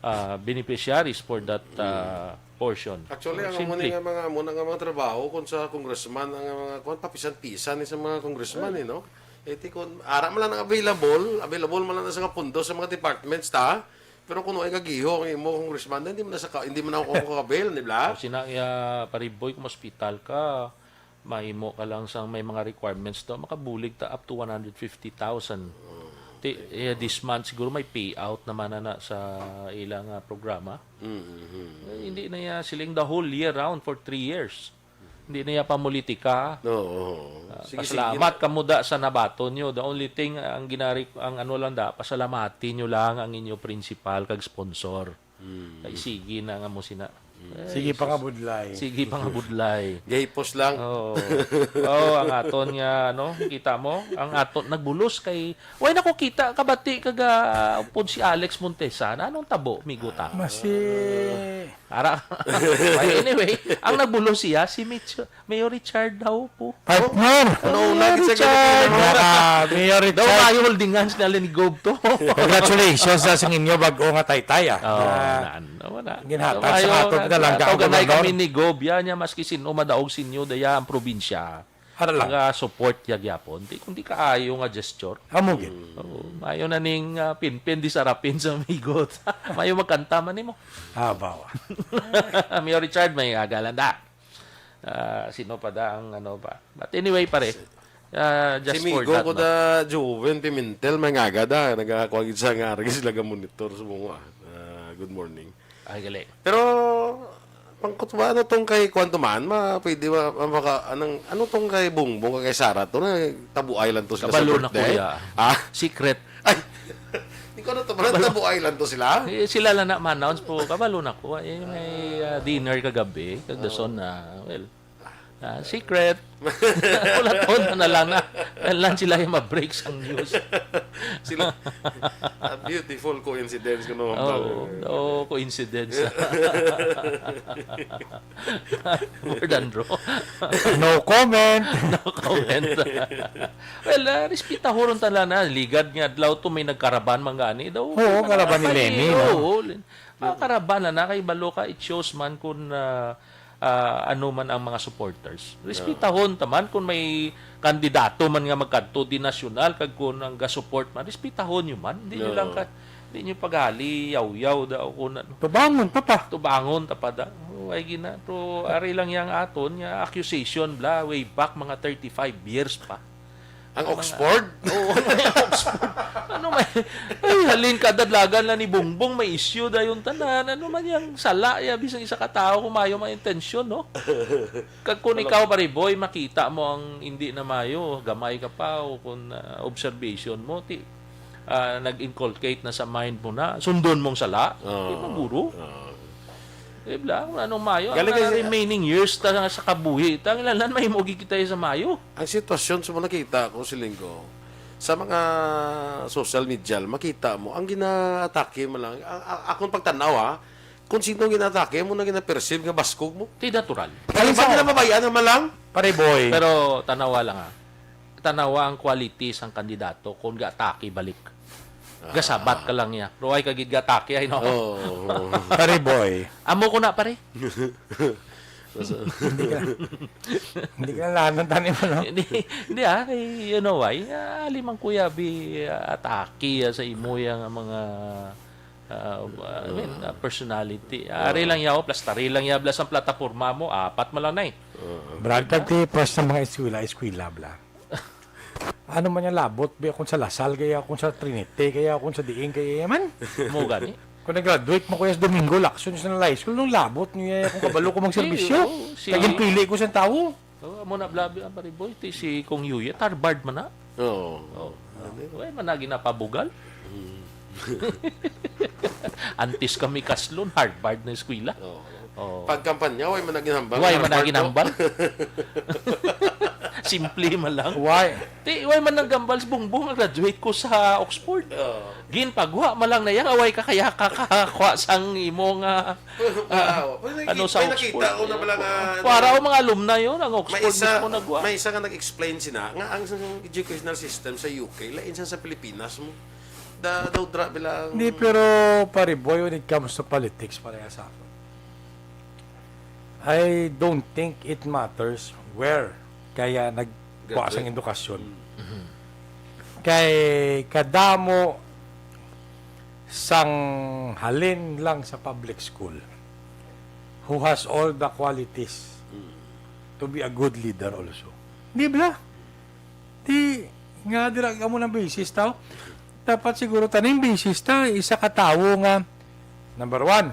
ah, beneficiaries for that, Mm. ah, portion. Actually, So, ang amo simple. ni nga mga, amo na nga mga trabaho, kung sa congressman, ang mga, kung papisan-pisan ni sa mga congressman, eh, no? Eh, ti kun ara man lang ang available, available man lang sa nga pundo sa mga departments, ta? Pero kung ay kagiho ang imo congressman, hindi man na sa ka-, hindi man ako kakabil, di ba? O, sina, ya, Pariboy, kung hospital ka, mahimo ka lang sang may mga requirements to, makabulig ta up to one hundred fifty thousand. Mm. Ti, eh, this month, siguro may payout naman na, na sa ilang, ah, programa. Mm, mm, Eh, mm. hindi na ya siling the whole year round for three years. Hindi na ya pamulitika. Oo, oo. Ah, Sige, sige. pasalamat kamo da sa nabaton nyo. The only thing, ang ginari, ang ano lang da, pasalamati nyo lang ang inyo principal kag sponsor. Mm. Kay sige na nga mo sina. Mm. Eh, Sige, sus. pangabudlay. Sige, pangabudlay. Gahipos lang. Oo. Oo, ang aton nga, ano, kita mo? Ang aton nagbulos kay, way na ko kita, kabati kag, ah, upod si Alex Montesa. Na, anong tabo, migo ta? Masi- Ara. Ay, anyway, ang nagbulos siya, si Mitch, Mayor Richard daw po. Partner! Ano, Mayor una gid sa Richard! Ganapin, no? Naka, Mayor Daw Richard. Mayo holding hands na ni Gob to. Congratulations na sa inyo bag-o nga taytay, ah. Oh, Ah, naan, naman na. ginhatag Daw sa mayo ato na, na lang, daw ka, ganay Gobernador. kami ni Gob, yan niya, maski sino madaog sinyo, daya ang probinsya. Ara lang. Nga support ya gyapon. Di, kung di kaayo nga gesture. Amo gid. Oo, mayo na ning, ah, pinpin di sarapin sa migot. Mayo magkanta man nimo. Ah, bawa. Mayor Richard, may agalan da. Ah, sino pa da ang ano pa? But anyway, pare, ah, just Si for Migo that, ko no? da, Joven Pimentel, may ngaga da. Nagakuha gid sa nga, sila ga monitor sa mga. Ah, good morning. Ay, gali. Pero, pangkutba, ano tong kay Kwan to man? Ma, pwede ba, ma-, maka-, anong, ano tong kay Bongbong, kay Sara to? Na tabuay lang to sila sa Kabalo na, birthday? kuya. Ha? Secret. Ay! Ikaw na to, parang Kabalo. tabuay lang to sila? Eh, sila lang na ma-announce po. Kabalo na ko. Eh, may, ah, dinner kagabi. Kag Oo. dason na, well, ah, secret. Wala to na, na lang na. Kailan sila yung ma-break sang news? Sila, a beautiful coincidence, kuno, Oo, Ma'am. oo, coincidence. More than draw. No comment. No comment. Well, ah, respetahoron ta lang na. Ligad nga adlaw to, may nagkaraban man gani daw. Oo, karaban ni Ay, Leni, no? oo, Lin-, ah, karaban na na. Kay balo ka, it shows man kung, ah, ah, ano man ang mga supporters. Respetahon ta man kung may kandidato man nga magkadto di nasyonal, kag kung ang ga-support man, respetahon nyo man. Di nyo lang ka, di nyo paghali, yaw-yaw daw kung ano. Tubangon ta pa. Tubangon ta pa da. Oh, ay gina. Pero ari lang yang aton nga accusation bla, way back mga thirty-five years pa. Ang Oxford? Oo, ang Oxford. Ano may, ay, halin kadadlagan lang ni Bongbong, may issue dayon tanan. Ano man yang sala, ya, bisan isa ka tawo kung mayo mga intensyon, no? Kag kung ikaw, pare boy, makita mo ang hindi na mayo, gamay ka pa, o kung, ah, observation mo, ti, ah, nag-inculcate na sa mind mo na, sundon mong sala, Oo. Di ba, guro? Oo. Di ba? Anong mayo? Ang Galing mga kasi remaining years ta sa kabuhi, ta, ang ilalan, may mo gigitay sa mayo. Ang sitwasyon sa mga nakita ko, siling ko, sa mga social media, makita mo, ang ginaatake mo lang, ang, ang, akong pagtanaw, ha, kung sino ang ginaatake mo na ginaperceive nga baskog mo. Ti natural. Kaya Kaya ba sa nila mabayan naman lang? Pare boy. Pero tanawa lang, ha. Tanawa ang quality sang kandidato kung gaatake balik. Ah. Gasabat ka lang niya. Pero ay kagid gaatake, ay, no? Oo. Pare boy. Amo ko na, pare. Hindi ka, hindi ka nalanan tanim, ano? Hindi, hindi, ah, kay, you know why? Ah, limang kuya, bi, ah, atake, ah, sa imo yang mga, ah, I mean, ah, personality. Ah, ari Oo. lang yaw, plastari lang yaw, blas ang plataporma mo, apat man lang na eh. Oo. Brad, pag ti-, pas sa mga eskwela, eskwela, bla. Ano man yung labot, bi, kung sa Lasal, kaya kung sa Trinity, kaya kung sa diin, kaya man. Mo gani? Kung nag-graduate mo, kuya, sa Domingo Lacson, sa High School, nung labot niya, kung kabalo ko magserbisyo, Oo, si kaging pili ko sa tao. Oh, amo na, blabi ang pare boy, ti si Kong Yuya, Harvard man na. Oo. Oh. Ano? Way man na ginapabugal. Mm. Antes kami kaslon, Harvard na eskwela. Oo. Oo. Pagkampanya, way man na ginhambal. Way man na Harvard, no? Ginhambal. Simple man lang. Why? Ti, way man naghambal si Bongbong, graduate ko sa Oxford. Oo. Ginpagwa man lang na yang away ka kaya kakakuha sang imo nga, ah, Wow. May naki-, ano, sa may Oxford. Nakita ko na pala nga, ano, Para ang mga alumni yun, ang may Oxford isa, mismo nagwa. May isa nga nag-explain sina nga ang, ang educational system sa U K lain sa, sa Pilipinas mo. Da, daw dra bilang Hindi, pero pare boy, when it comes to politics, pareha sa ako. I don't think it matters where kaya nagkuha sang Graduate. Edukasyon. Mm. Mhm. Kay kadamo sang halin lang sa public school who has all the qualities Mm. to be a good leader also. Di ba? Di nga dira amo nang basis tao. Dapat siguro taning basis ta isa ka tawo nga, number one,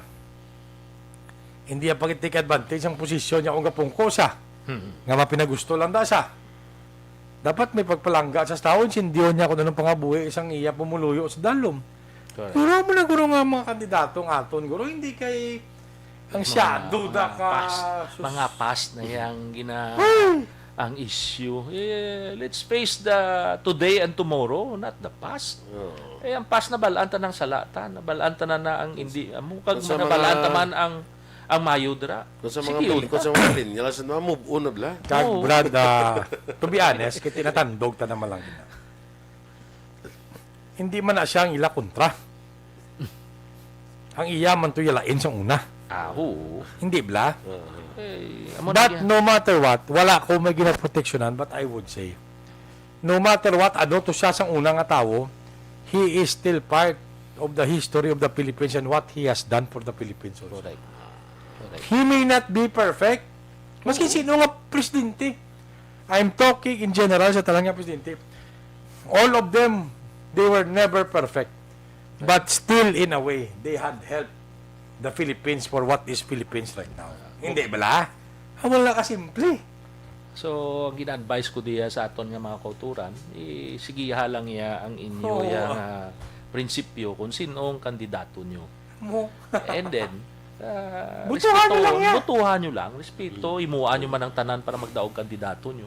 hindi ang pag-take advantage ang posisyon niya kung gapungko sa Hmm. nga mapinagusto lang da sa. Dapat may pagpalangga sa tawo, intindihan niya kung anong pangabuhi isang iya pumuluyo sa dalom. Correct. Guro mo na, guro, nga mga kandidato nga aton, guro, hindi kay ang Mga, siya, duda mga ka, past, sus. Mga past na yang gina-, Ay! ang issue. Eh, let's face the today and tomorrow, not the past. Oo. Eh, ang past, nabalaan ta ng salata, nabalaan ta na, na ang hindi, amo kag Kung sa nabalaan mga ta man ang, ang mayo dira. Kung sa mga Sige, pil-, yun kung ta. Sa mga millennials, ano, move on na bala. Kag Oo. Brad, ah, to be honest, kay tinatandog ta naman lang gina. Hindi man na siya ang ila kontra. Ang iya man to yalain sa una. Ah, oo. Hindi bla? Uh-huh. Eh, amo na But yan. No matter what, wala ko may ginaproteksyonan, but I would say, no matter what, ano to siya sang una nga tawo, he is still part of the history of the Philippines and what he has done for the Philippines also. Correct. Correct. He may not be perfect. Maski Oo. Sino nga presidente. I'm talking in general sa tanan nga presidente. All of them, they were never perfect. But still, in a way, they had helped the Philippines for what is Philippines right now. Hindi bala? Ah, wala ka simple. So, ang gina-advise ko diya sa aton nga mga kauturan, i-, sigiha lang niya ang inyo Oo. Iya nga prinsipyo kung sino ang kandidato nyo. Mo. And then, ah, Butuhan nyo lang respeto-, niya. Butuhan nyo lang, respeto, imuan nyo man ang tanan para magdaog kandidato nyo.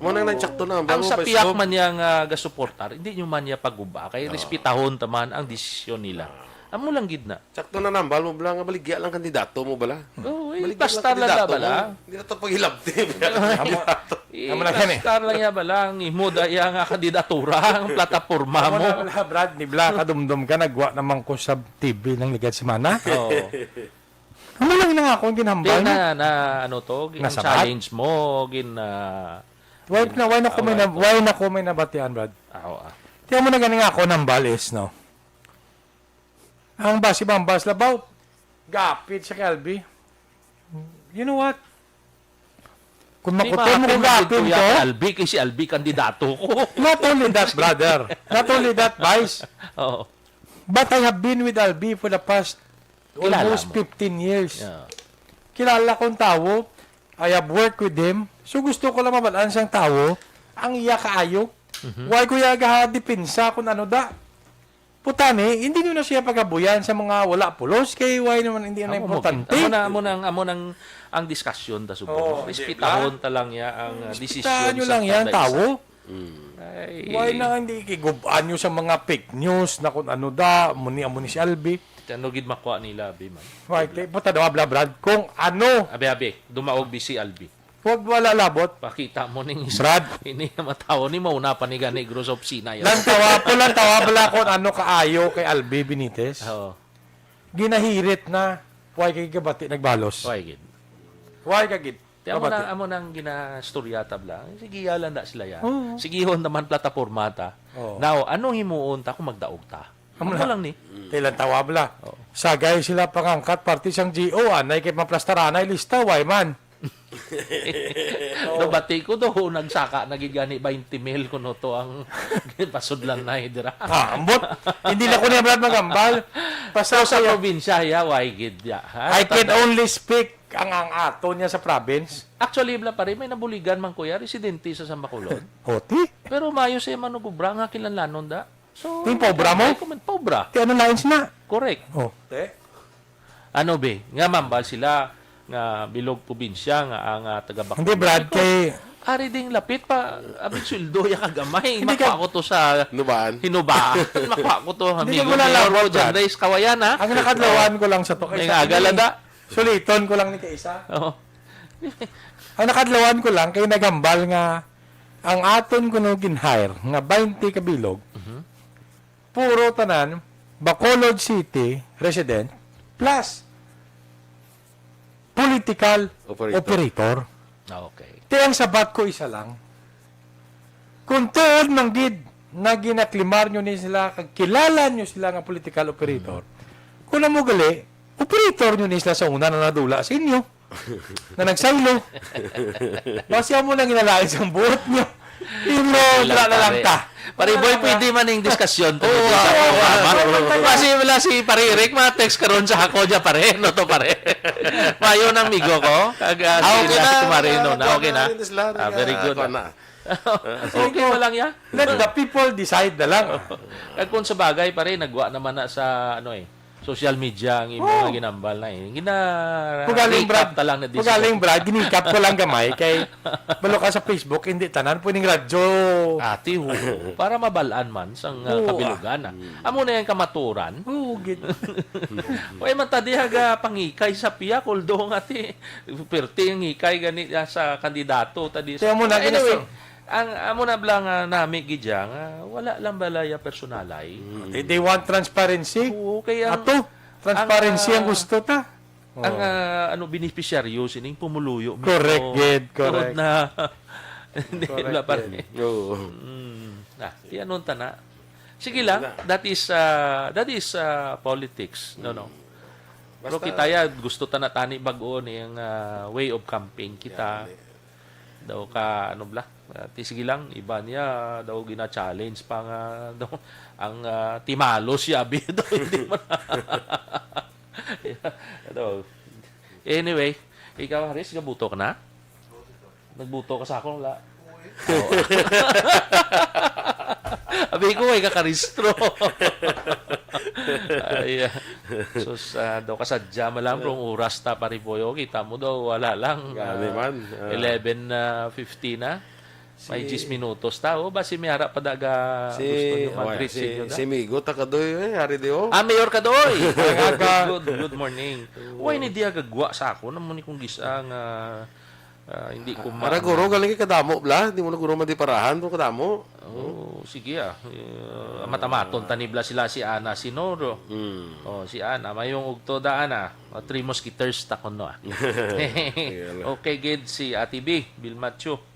Mo nang Oo. Nagsakto na, Ang bago sa pa piyak isko. Man niya nga gasuportar, hindi nyo man niya paguba, kay Oo. Respetahon ta man ang desisyon nila. Amo lang gid na. Sakto na nambal mo bala nga baligya lang kandidato mo bala. Oo, eh, Baligya lang plastar lang kandidato na bala. Mo. Hindi na to paghilabti. Amo, amo na gani. Plastar lang niya bala ang imo daya nga kandidatura, ang plataporma Amo mo. Na bala, Brad, ni bala kadumdom ka, nagwa naman ko sa T V ng ligad semana. Oo. Amo lang na nga akong ginhambal Di na, na. Na, ano to, gin-, Nasabat? Challenge mo, gin, ah, Why gin-, na, why na ko may ah, na, why why to? Na ko may nabatian, Brad? Ah, oo, ah. Di amo na gani nga ako nambal is, no? Ang basi bambas labaw, gapit sa Kelby. You know what? Kung Di makuton mo maapil kung magapin magduya ko, kay Albi, kay si Albi kandidato ko. Not only that, brother. Not only that, Vice. Oo. But I have been with Albi for the past Kilala almost mo. fifteen years. Yeah. Kilala kong tawo. I have worked with him. So gusto ko lang mabalaan sang tawo ang iya kaayo. Mhm. Why ko iya gadepensa kung ano da? Putani, hindi nyo na siya pagabuyan sa mga wala pulos kay why naman hindi na Amo mo, importante. Amo na, amo nang, amo nang ang diskusyon ta subong. Oo, hindi Respetahon lang. Ta lang ya ang, ah, Respetahan desisyon nyo sa lang yan, kada isa. Tawo. Mm. Ay. Why na hindi kigubaan nyo sa mga fake news na kung ano da, amo ni, amo ni si Albi? Ano gid makuha nila, Albi, man? Why, te, puta daw, bla, Brad, kung ano. Abi, abi, dumaog bi si Albi. Wag, wala labot. Pakita mo ning isa. Brad. Ini ang matawo ni, mauna pa ni gani, Negros, sa opisina yan. Lantawa po, lantawa bala kung ano kaayo kay Albi Benitez. Oo. Ginahirit na. Why kay gabati nagbalos? Why gid? Why ka gid? Ti amo Gabati. Na, amo nang ginastorya ta bala. Sige, yalan na sila yan. Oo. Sigihon naman plataporma ta. Oo. Now, anong himuon ta kung magdaog ta? Amo Amo na. Lang ni. Kay lantawa bala. Oo. Sagay sila pangangkat parte sang G O, anay kay maplastaranay lista, why man? Do bati ko do, nagsaka na gid gani twenty mil kuno to ang pasudlan na, eh, dira. Ah, ambot. Hindi na ko niya, Brad, magambal. Basta So, sa kaya probinsya, ya, why gid, ya? Ha? I can Tanda- only speak ang, ang ato niya sa province. Actually, bala pare, may nabuligan man, kuya, residente sa Sambacolon. Oti? Pero maayo siya manugubra nga kinahanglanon da. So, Yung pobra mo? Recommend, pobra. Ti ano lines na? Correct. Oh. Te? Ano, be? Nga mambal sila nga bilog probinsya nga ang, ah, taga Bacolod. Hindi, Brad, Because kay ari ding lapit pa, abing sweldo ya kagamay. Hindi ka Makuha ko to sa Nubaan. Hinubaan. Makuha ko to, Hindi ka amigo muna Mayor labot, Roger Brad. Reyes Kawayan, ha? Ang nakadlawan ko lang sa to, kay May sa nga akin, agala da. Suliton ko lang ni kaisa. Oo. Ang nakadlawan ko lang kay nagambal nga ang aton kuno gin-hire nga twenty ka bilog, Mhm. puro tanan Bacolod City resident plus political Operator. operator. Ah, okay. Ti ang sabat ko isa lang. Kung tuod man gid na ginaklimar nyo ni sila, kag kilala nyo sila nga political operator, Mm. kung amo gali, operator nyo ni sila sa una na nadula sa inyo, na nagsaylo. Basi amo nang ginalain sang buot nyo. Imo, Wala, wala na lang pare. Ta. Pare Boy, Wala. Pwede man ning diskusyon to Oo, dito sa oo, programa. Oo. Kasi wala si Pare Eric, ma-text karon sa ako dya, pare. No to, pare. Mayo nang migo ko. Kag, ah, Ah, sige okay na, na, si Kumarino na. Kuha Okay na. Rin sila, Ah, very ah, good. Kuha na. Okay mo lang, ya? Let the people decide na lang. Kag kung sa bagay, pare, nagwa naman na sa, ano eh, social media ang imo Oo. Nga ginambal na eh. Gina-, Magaling, recap Brad. Ta lang na Magaling, diskusyon. Brad. Ginikap ko lang gamay kay balo ka sa Facebook, hindi tanan pwedeng radyo. Ati, ho. Para mabalaan man sang, ah, Oo, kabilugan, ah. ah. Amo na yung kamaturan. Oo, gid. Uy, man ta diha ga pangikay sa piyak, although nga ti, perti ang ikay gani, ah, sa kandidato, ta di Kaya sa mo na, Anyway, ginaso- ang, amo na bala nga nami gid dyan, nga wala lang balaya personalay. Mm. They, they want transparency. Oo, kaya ang, Ato, transparency ang, ang ah, gusto ta. ang, Oo. ah, ano, beneficiaryo sining pumuluyo mismo. Correct, gid, Tuod correct. Na, hindi, Correct, wala pa gid. Rin. Oo. Mm. Ah, iyanon ta na. Sige lang, Wala. That is, ah, that is, ah, politics, no, no? Mm. Pero Basta kita ya, gusto ta na tani bag-o ni ang, ah, way of campaign kita. Yan, eh. Daw ka, ano bala? Ah, ti sige lang, iba niya, daw gina-challenge pa nga, daw, ang, ah, timalos siya, abi, daw, hindi man. Daw. Anyway, ikaw, Haris, gabuto ka na? Nagbuto ka sa akon, wala? Oo. Abi ko, ay kakaristro. Ay, ah, sus, ah, daw kasadya man lang, Pero ang oras ta, Pare Boyo, kita mo daw, wala lang. Gani Ah, man, ah. Eleven, ah, fifty na. May Si diyes minutos ta, oh. Basi may ara pa daga Si, gusto nyo oh, mag-greet si, sa inyo na? Si Migo, ta Kadoy, eh, hari di, oh. Ah, Mayor Kadoy! Ang aga. Good, good morning. Oo. Uy, ni diya gagwa sa ako, naman ni kong gis-, ang, ah, ah, hindi ko ma- Ara, guro, galing kay kadamo, bla. Di mo na guro madiparahan, pero kadamo. Oh, sige, ah. Eh, matamaton tani bla sila si Ana Sinoro. Hmm. Oh, si Ana, mayong ugto daan, ah. Oh, Three Musketeers ta kuno, ah. Sige, ala. Okay, gid si Ate B, Bill Macho.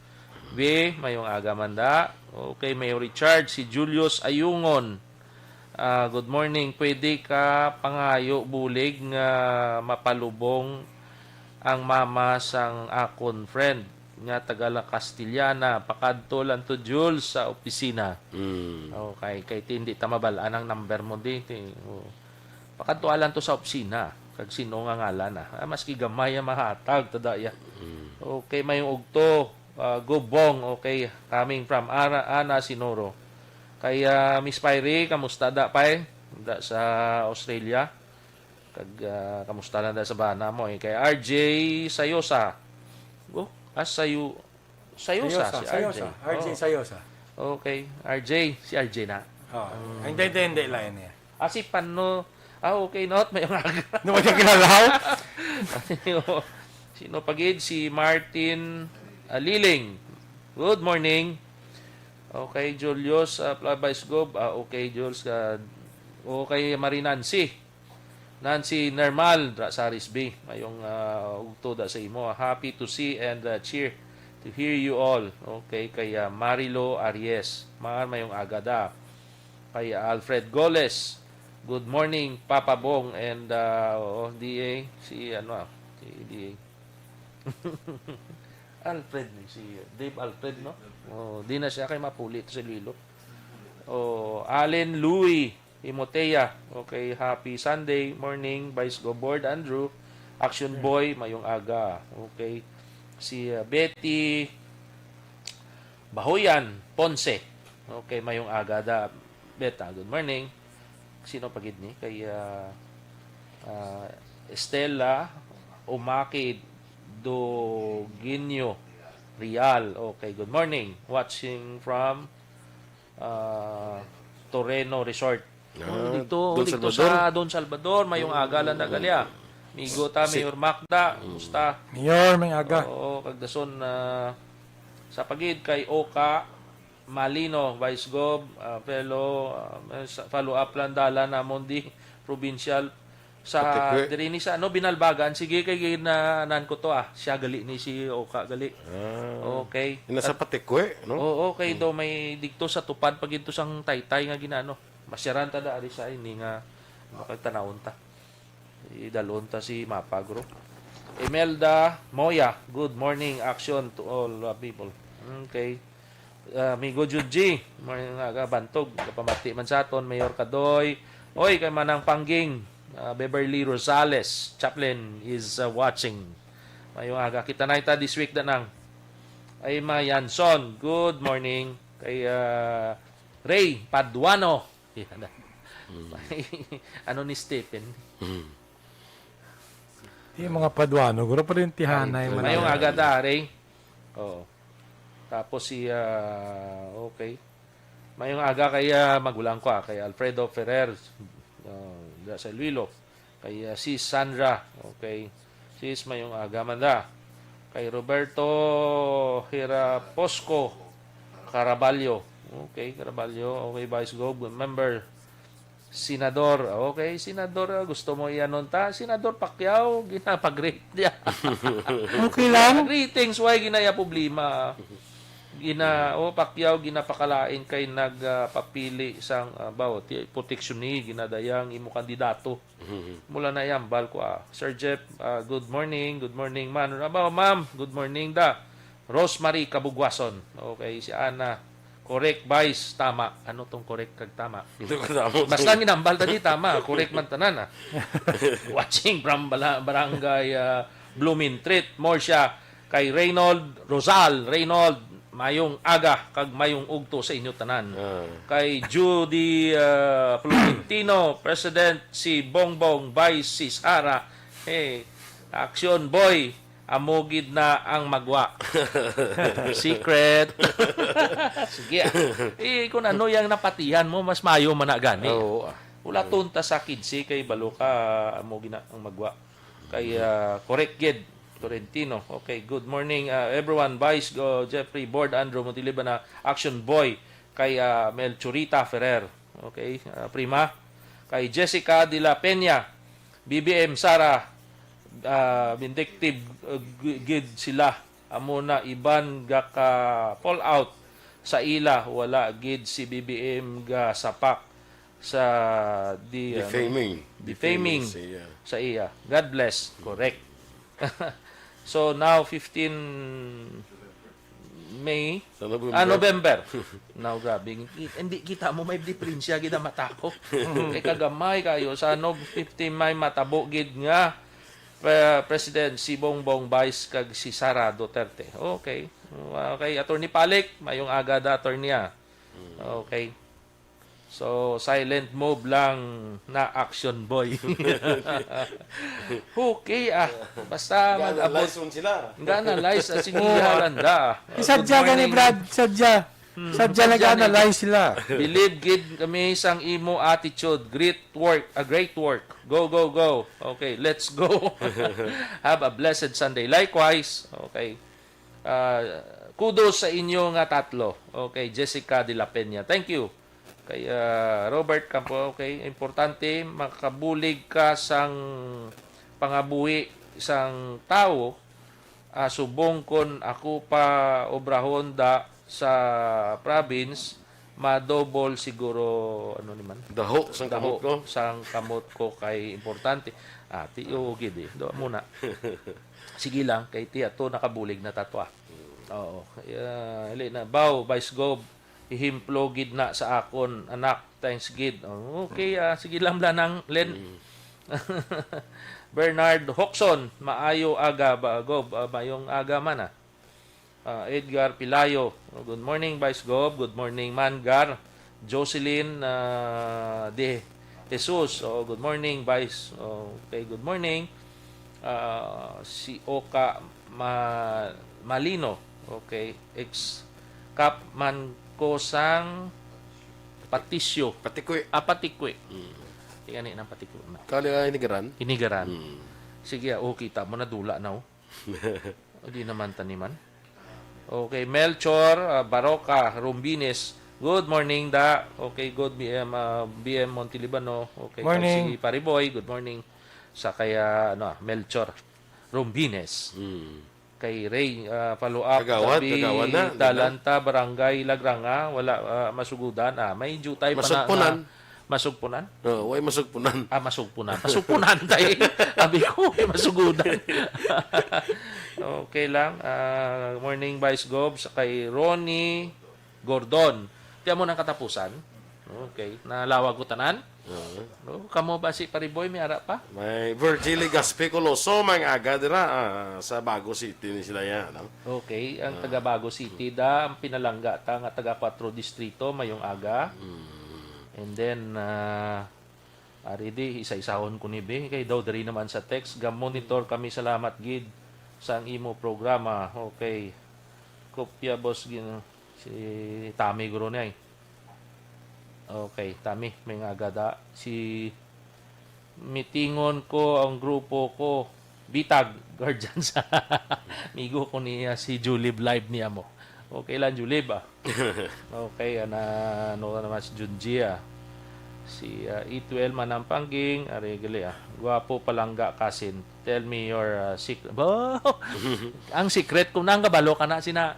B, mayong aga man da. Okay, Mayor Richard, si Julius Ayungon. Ah, good morning. Pwede ka pangayo bulig nga mapalubong ang mama sang akon friend. nga taga La Castellana, pakadto lang to, Jules, sa opisina. Mm. Okay, kay ti-, hindi ta mabal-an ang number mo di, ti-, oh. Pakadto lang to sa opisina, kag sino nga ngalan, ah. Ah, maski gamay ang mahatag, tada iya. Mm. Okay, mayong ugto, ah, Gubong, okay, coming from Ara-, Ana Sinoro. Kay, ah, Miss Pyrie, kamusta da, pay? Da sa Australia? Kag, ah, kamusta lang da sa bana mo, eh? Kay R J Sayosa. Oh, ah, Sayo-, Sayosa, Sayosa, si R J. Sayosa. R J Oh. Sayosa. Okay, R J, si R J na. Oh, Mm. hindi, hindi, hindi, lain niya. Ah, si Pano. Ah, okay, not, may aga. Ano ba siya kilala? Sino pagid? Si Martin, ah, Liling. Good morning. Okay, Julius, ah, Pla-, Vice Gov. Ah, okay, Jules, ah, okay, Marie Nancy. Nancy Nermal, dra sa Aris B. Mayong, ah, ugto da sa imo. Happy to see and, ah, cheer to hear you all. Okay, kay, ah, Marilo Aries. Mar, mayong aga da. Kay Alfred Goles, "Good morning, Papa Bong," and, ah, oo, D A, si, ano, ah, si D A. Alfred ni, si Dave Alfred, no? Oh, di na siya kay mapuli to si Lilo. Oh, Allen Louis Timotea, okay, happy Sunday morning, Vice Gov Board, Andrew, Action Boy, mayong aga. Okay, si, ah, Betty Bahoyan Ponce. Okay, mayong aga da, Beta. Good morning. Sino pa gid ni? Kay, ah, ah, Estela Umaki Doginio Real. Okay, good morning. Watching from, ah, Toreno Resort. Ah, Oh, dito, Don dito Salvador. sa Don Salvador, mayong aga lang na gali, ah. Migo ta, Si Mayor Macda, Mm. kumusta? Mayor, may aga. Oo, kag dason, ah, sa pagid kay Oka Malino, Vice Gov, ah, fellow, ah, sa follow up lang dala namon di provincial sa Patikwe. diri ni sa, ano, Binalbagan. Sige, kay ginanan ko to, ah. Siya gali ni si Oka gali. Ah. Okay. Ina sa At Patikwe, no? Oo, kay Hmm. daw may digto sa tupad pag ito sang taytay nga ginano. Masyaran ta da ari sa ini nga makagtanawon ta. Idalon ta si Mapagro. Imelda Moya, good morning, action to all, uh, people. Okay. Uh, Amigo Juji, morning nga bantog, kapamati man sa aton, Mayor Kadoy. Oy, kay Manang Pangging, uh, Beverly Rosales, Chaplain is, uh, watching. Mayong aga. Kita na ita this week, danang. Ay, Ma Yanson, good morning. Kay, uh, Ray Paduano. Yan na. Mm. Ano ni Stephen? Mm. Yung mga Paduano, guro pa rin tihanay Ay, man mayong ang aga da, Ray. Oo. Tapos si, ah, okay. Mayong aga kay, ah, magulang ko, ah, kay Alfredo Ferrer, ah, da sa Iloilo. Kay, ah, si Sandra, okay. Sis, mayong aga man da. Kay Roberto Hiraposco Caraballo. Okay, Caraballo. Okay, Vice Gov, member, Senador. Okay, Senador, ah, gusto mo ianon ta? Senador Pacquiao, ginapag-greet niya. Okay lang. Greetings, why ginaya problema? Gina, oh, Pacquiao, ginapakalain kay nagpapili sang, ah, bawo, ti-, proteksyon ni, ginadayang imo kandidato. Mhm. Mula na iyambal ko, ah. Sir Jeff, ah, good morning. Good morning, man. Ano ba, ma'am? Good morning, da. Rosemary Kabugwason. Okay, si Ana. Correct, Vice. Tama. Ano tong correct kag tama? Hindi ko tama. Basta ang ginambal ta di tama. Correct man tanan, ah. Watching from Bala-, Barangay, ah, Blooming Treat. More siya kay Reynold Rosal. Reynold, mayong aga kag mayong ugto sa inyo tanan. Ah. Kay Judy, ah, Florentino, President si Bongbong, Vice si Sara. Hey, action boy, amo gid na ang magwa. Secret. Sige, ah. Eh, kung ano yang napatihan mo, mas mayo man na gani. Oo, ah. Wala tunta sa kinse kay balo ka, amo gid na ang magwa. Kay, ah, correct gid, Florentino. Okay, good morning, ah, everyone. Vice, go, Jeffrey, Board, Andrew, Montiliba na, Action Boy. Kay, ah, Melchorita Ferrer. Okay, ah, prima. Kay Jessica de la Peña, B B M, Sara, ah, vindictive, ah, g-, gid sila. Amo na iban gaka pull out sa ila, wala gid si B B M ga sapak sa di, ano, Defaming. defaming Defaming sa iya. sa iya. God bless. Correct. So now fifteen, May, Sa November. Ah, November. Now, grabe. Hindi, kita mo, may diferensya gid ang mata ko. Kay kagamay kayo. Sa Nov fifteen, may matabo gid nga Pre-, President si Bongbong Vice kag si Sara Duterte. Okay. Okay, Attorney Palik, mayong aga da, Attorney, ah. Okay. So, silent move lang na action, boy. Okay, ah. Basta mag-abot. Ga-analyze man sila. Ga-analyze, ah, sige, Oo. Halanda. Good Isadya gani, morning. Brad. Sadya. Hmm. Sadya Sadya nag-analyze sila. Believe gid kami sang imo attitude. Great work. A great work. Go, go, go. Okay, let's go. Have a blessed Sunday. Likewise. Okay. Ah, kudos sa inyo nga tatlo. Okay, Jessica de la Peña. Thank you. Kay, ah, Robert Campo, okay, importante makabulig ka sang pangabuhi sang tawo, ah, subong kon ako pa obrahon da sa province, ma-double siguro, ano ni man? Daho sang Daho kamot ko. sang kamot ko kay importante. Ah, tiyo gid eh. Do muna. Sige lang, kay tiya to nakabulig na tatwa. Oo. Ah, hali na. Baw, Vice Gov, ehemplo gid na sa akon, anak. Thanks gid. Oh, okay, ah, sige lang, Blanang Len. Mm. Bernard Hoxon, maayo aga ba, Gov? Ah, mayong aga man, ah. Ah, Edgar Pilayo, good morning, Vice Gov. Good morning, Mangar. Jocelyn, ah, De Jesus, oh, good morning, Vice. Oh, okay, good morning. Ah, si Oka Ma-, Malino, okay, ex-kap man ko sang Patisyo. Patikwi. Ah, Patikwi. Mm. Di gani nang Patikwi man. Kali, ah, Inigaran? Inigaran. Mm. Sige, ah, oh, kita mo, nadula na, oh. Di naman taniman. Okay, Melchor, ah, Baroca, Rumbines. Good morning, da. Okay, good, B M, ah, B M Montelibano. Okay, kag Morning. si Pariboy, good morning. Sa kaya, ano, ah, Melchor Rumbines. Mm. Kay Ray, ah, follow up, Kagawad, sabi, kagawad na, di ba? Dalanta, Barangay Lagranga, wala, ah, masugudan. Ah, may jutay pa na Masugpunan. nga Masugpunan? Oo, way masugpunan. Ah, masugpunan. Masugpunan tayo. Abi ko, may masugudan. Okay lang. Ah, morning, Vice Gov, sa kay Ronnie Gordon. Tiyan mo ng katapusan. Okay. Nalawag ko tanan. Oo. Oh, kamo ba si Pariboy? May ara pa? May Virgil Legaspi Coloso, may aga dira, ah, sa Bago City ni sila yan, no? Okay, ang Ah. taga Bago City da, ang pinalangga ta nga taga Cuatro Distrito, mayong aga. Mm. And then, ah, ari di, isa-isahon ko ni Be, kay daw diri naman sa text, "Ga-monitor kami, salamat gid sa ang imo programa." Okay. Kopya, boss, gin-, si Tami guro ni ay. Okay, Tami, may nga agada. Si Mitingon ko ang grupo ko. Bitag, guardians. Amigo ko niya si Julib, live niya mo. Okay lang, Julib, ah. Okay, ana, ano naman si Junji, ah. Si, ah, Itwel Manampangging, ari gali, ah. Guwapo palangga kasin. Tell me your, ah, secret. Bo! Ang secret ko nang kabalo ka na sina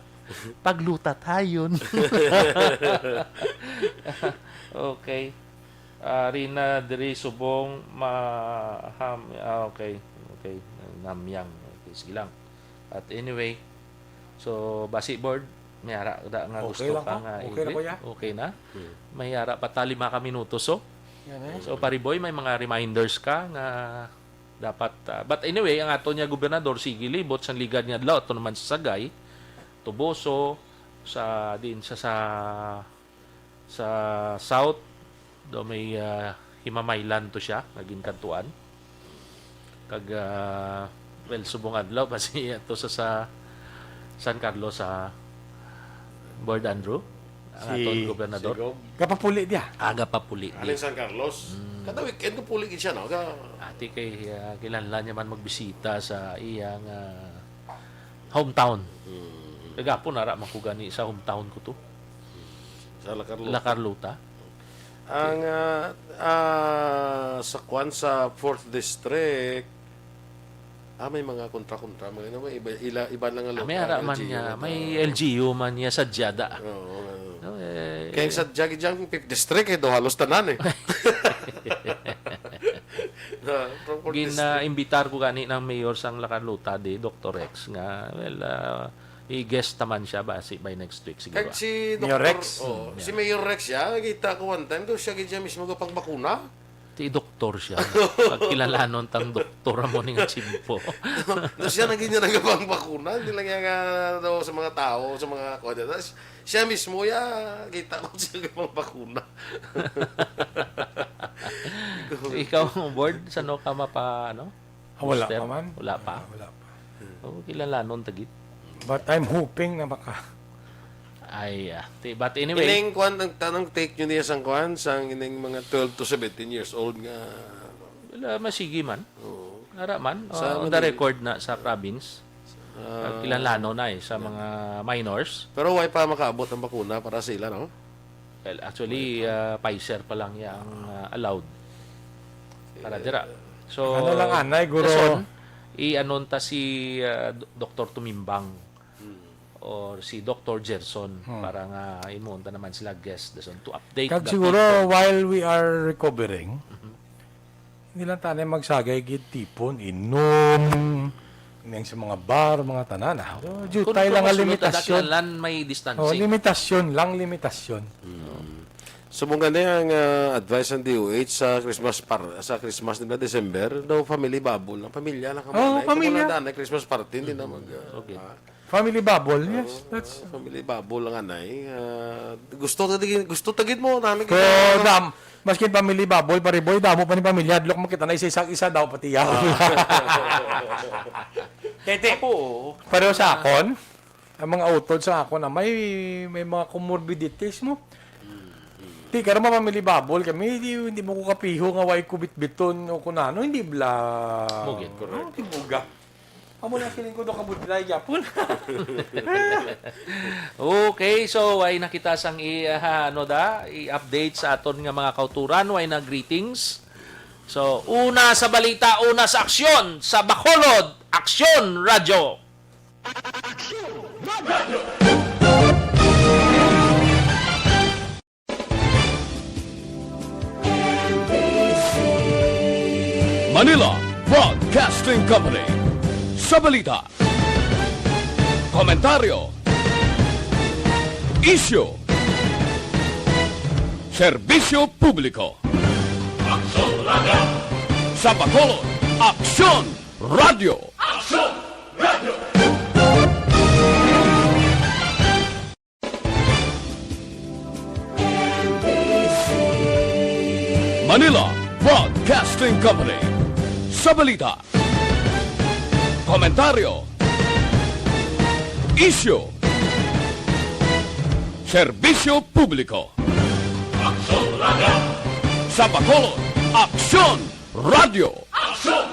pagluta tayon. Okay. Ah, Rina diri subong ma-, ham-, ah, okay. Okay. Namyang. Okay, sige lang. At anyway, so, basi board, may ara da nga Okay gusto lang ka ka. nga Okay na, i-greet? Kuya. Okay na? Hmm. May ara pa ta lima ka minutos, so. Yan eh. So, Pariboy, may mga reminders ka nga dapat, ah, but anyway, ang ato niya gobernador, sige libot sang ligad nga adlaw, ato naman sa Sagay, Toboso, sa, diin sa, sa, sa South, do may, ah, Himamaylan to siya, nga ginkantuan. Kag, ah, well, subong adlaw, basi ato sa, sa San Carlos, sa Board Andrew, ang Si aton gobernador. Si Gob. Gapapuli diya. Aga pa puli. Aling San Carlos. Mm. Kada weekend ko puli gid siya, no? Ka- Ati kay, ah, kinahanglan niya man magbisita sa iyang, ah, hometown. Mm. Kagapon, ara man ko gani sa hometown ko to. Sa La Carlota. La Carlota. Ang, ah, ah, sa kwan sa fourth District, ah, may mga kontra-kontra, mga, ano, may iba, ila, iba lang ang Ah, may local, ara man L G U niya, na may to. L G U man niya sa Jada. Oo, oo. No, eh, Kaya sa Jagi dyan, fifth District, eh, do halos tanan, eh. Na, from fourth District. Gina-imbitar ko gani ng mayor sang La Carlota di, Doktor Rex, nga, well, ah, I-guest naman siya ba si by next week siguro. Kag si Mayor Doktor, Rex. Oh, si Mayor Rex siya, nakita ko one time, daw siya gid siya mismo gapangbakuna. Ti doktor siya. Pagkilalanon tang doktor mo ning tiyempo. Daw siya naging niya nagapangbakuna, hindi lang niya nga daw sa mga tao, sa mga kuwan niya. Tas siya mismo, ya, kita ko siya gapangbakuna. Ikaw, Board, sano ka mapa, ano? Ah, wala Booster? pa man. Wala pa? Ah, wala pa. Oh, kilalanon tagit. But I'm hoping na maka- Ay, ah. Ti-, but anyway, Ining kwan, ang tanong take nyo niya sang kwan, sang ining mga twelve to seventeen years old nga. Wala, masigi man. Oo. Ara man, Sa uh, on ano the eh? record na sa province. Ah, Kilalanon na eh, sa mga minors. Pero why pa makaabot ang bakuna para sa ila, no? Well, actually, uh, Pfizer pa lang ya ang uh, allowed para dira. So, Ano lang, anay, guro. rason, i-anon ta si uh, Do- Doktor Tumimbang Hmm. or si Doktor Gerson Hmm. para nga imuon ta naman sila guest dason to update Kag the siguro, people. while we are recovering, Mhm. hindi lang tayo magsagay gid tipon, inom, nang sa mga bar, mga tanan. Ah. Oh, Kung jutay lang ang kumasulod ta, limitasyon. dakilan may Oh, distancing. limitasyon lang, limitasyon. Mm. So, mong gani ang ah, advice ng D O H sa Christmas par sa Christmas nila December, daw family bubble lang, pamilya lang kamo. Oh, na. Ito pamilya. Muna daan na Christmas party, hindi na mag ah, Okay. ah. Family bubble, yes. Oo, That's family bubble lang anay. Ah, gusto ta di- gusto tagid mo namin Pero kita. dam, maskin family bubble, pare boy, damo pa ni pamilya, hadlok makita na isa-isa, isa daw pati yaw. Tete, Apo, pareho sa akon, ang mga utod sa akon na may may mga comorbidities mo. Ti, karon ma family bubble kami, di, hindi mo ko kapiho nga way ko bitbiton o kung ano, hindi bla. Mugit, correct. Oh, tibuga. Amo na siling ko do kabudlay gyapon. Okay, so way na kita sang i ah, ano da, i-update sa aton nga mga kauturan, way na greetings. So, una sa balita, una sa aksyon, sa Bacolod, Aksyon Radyo. Manila Broadcasting Company. Sa balita, komentaryo, isyu, serbisyo publiko. Aksyon Radio. Sa Bacolod, Aksyon Radio. Aksyon Radio. Manila Broadcasting Company. Sa balita, komentaryo, isyu, serbisyo publiko. Aksyon Radio. Sa Bacolod, Aksyon Radio. Aksyon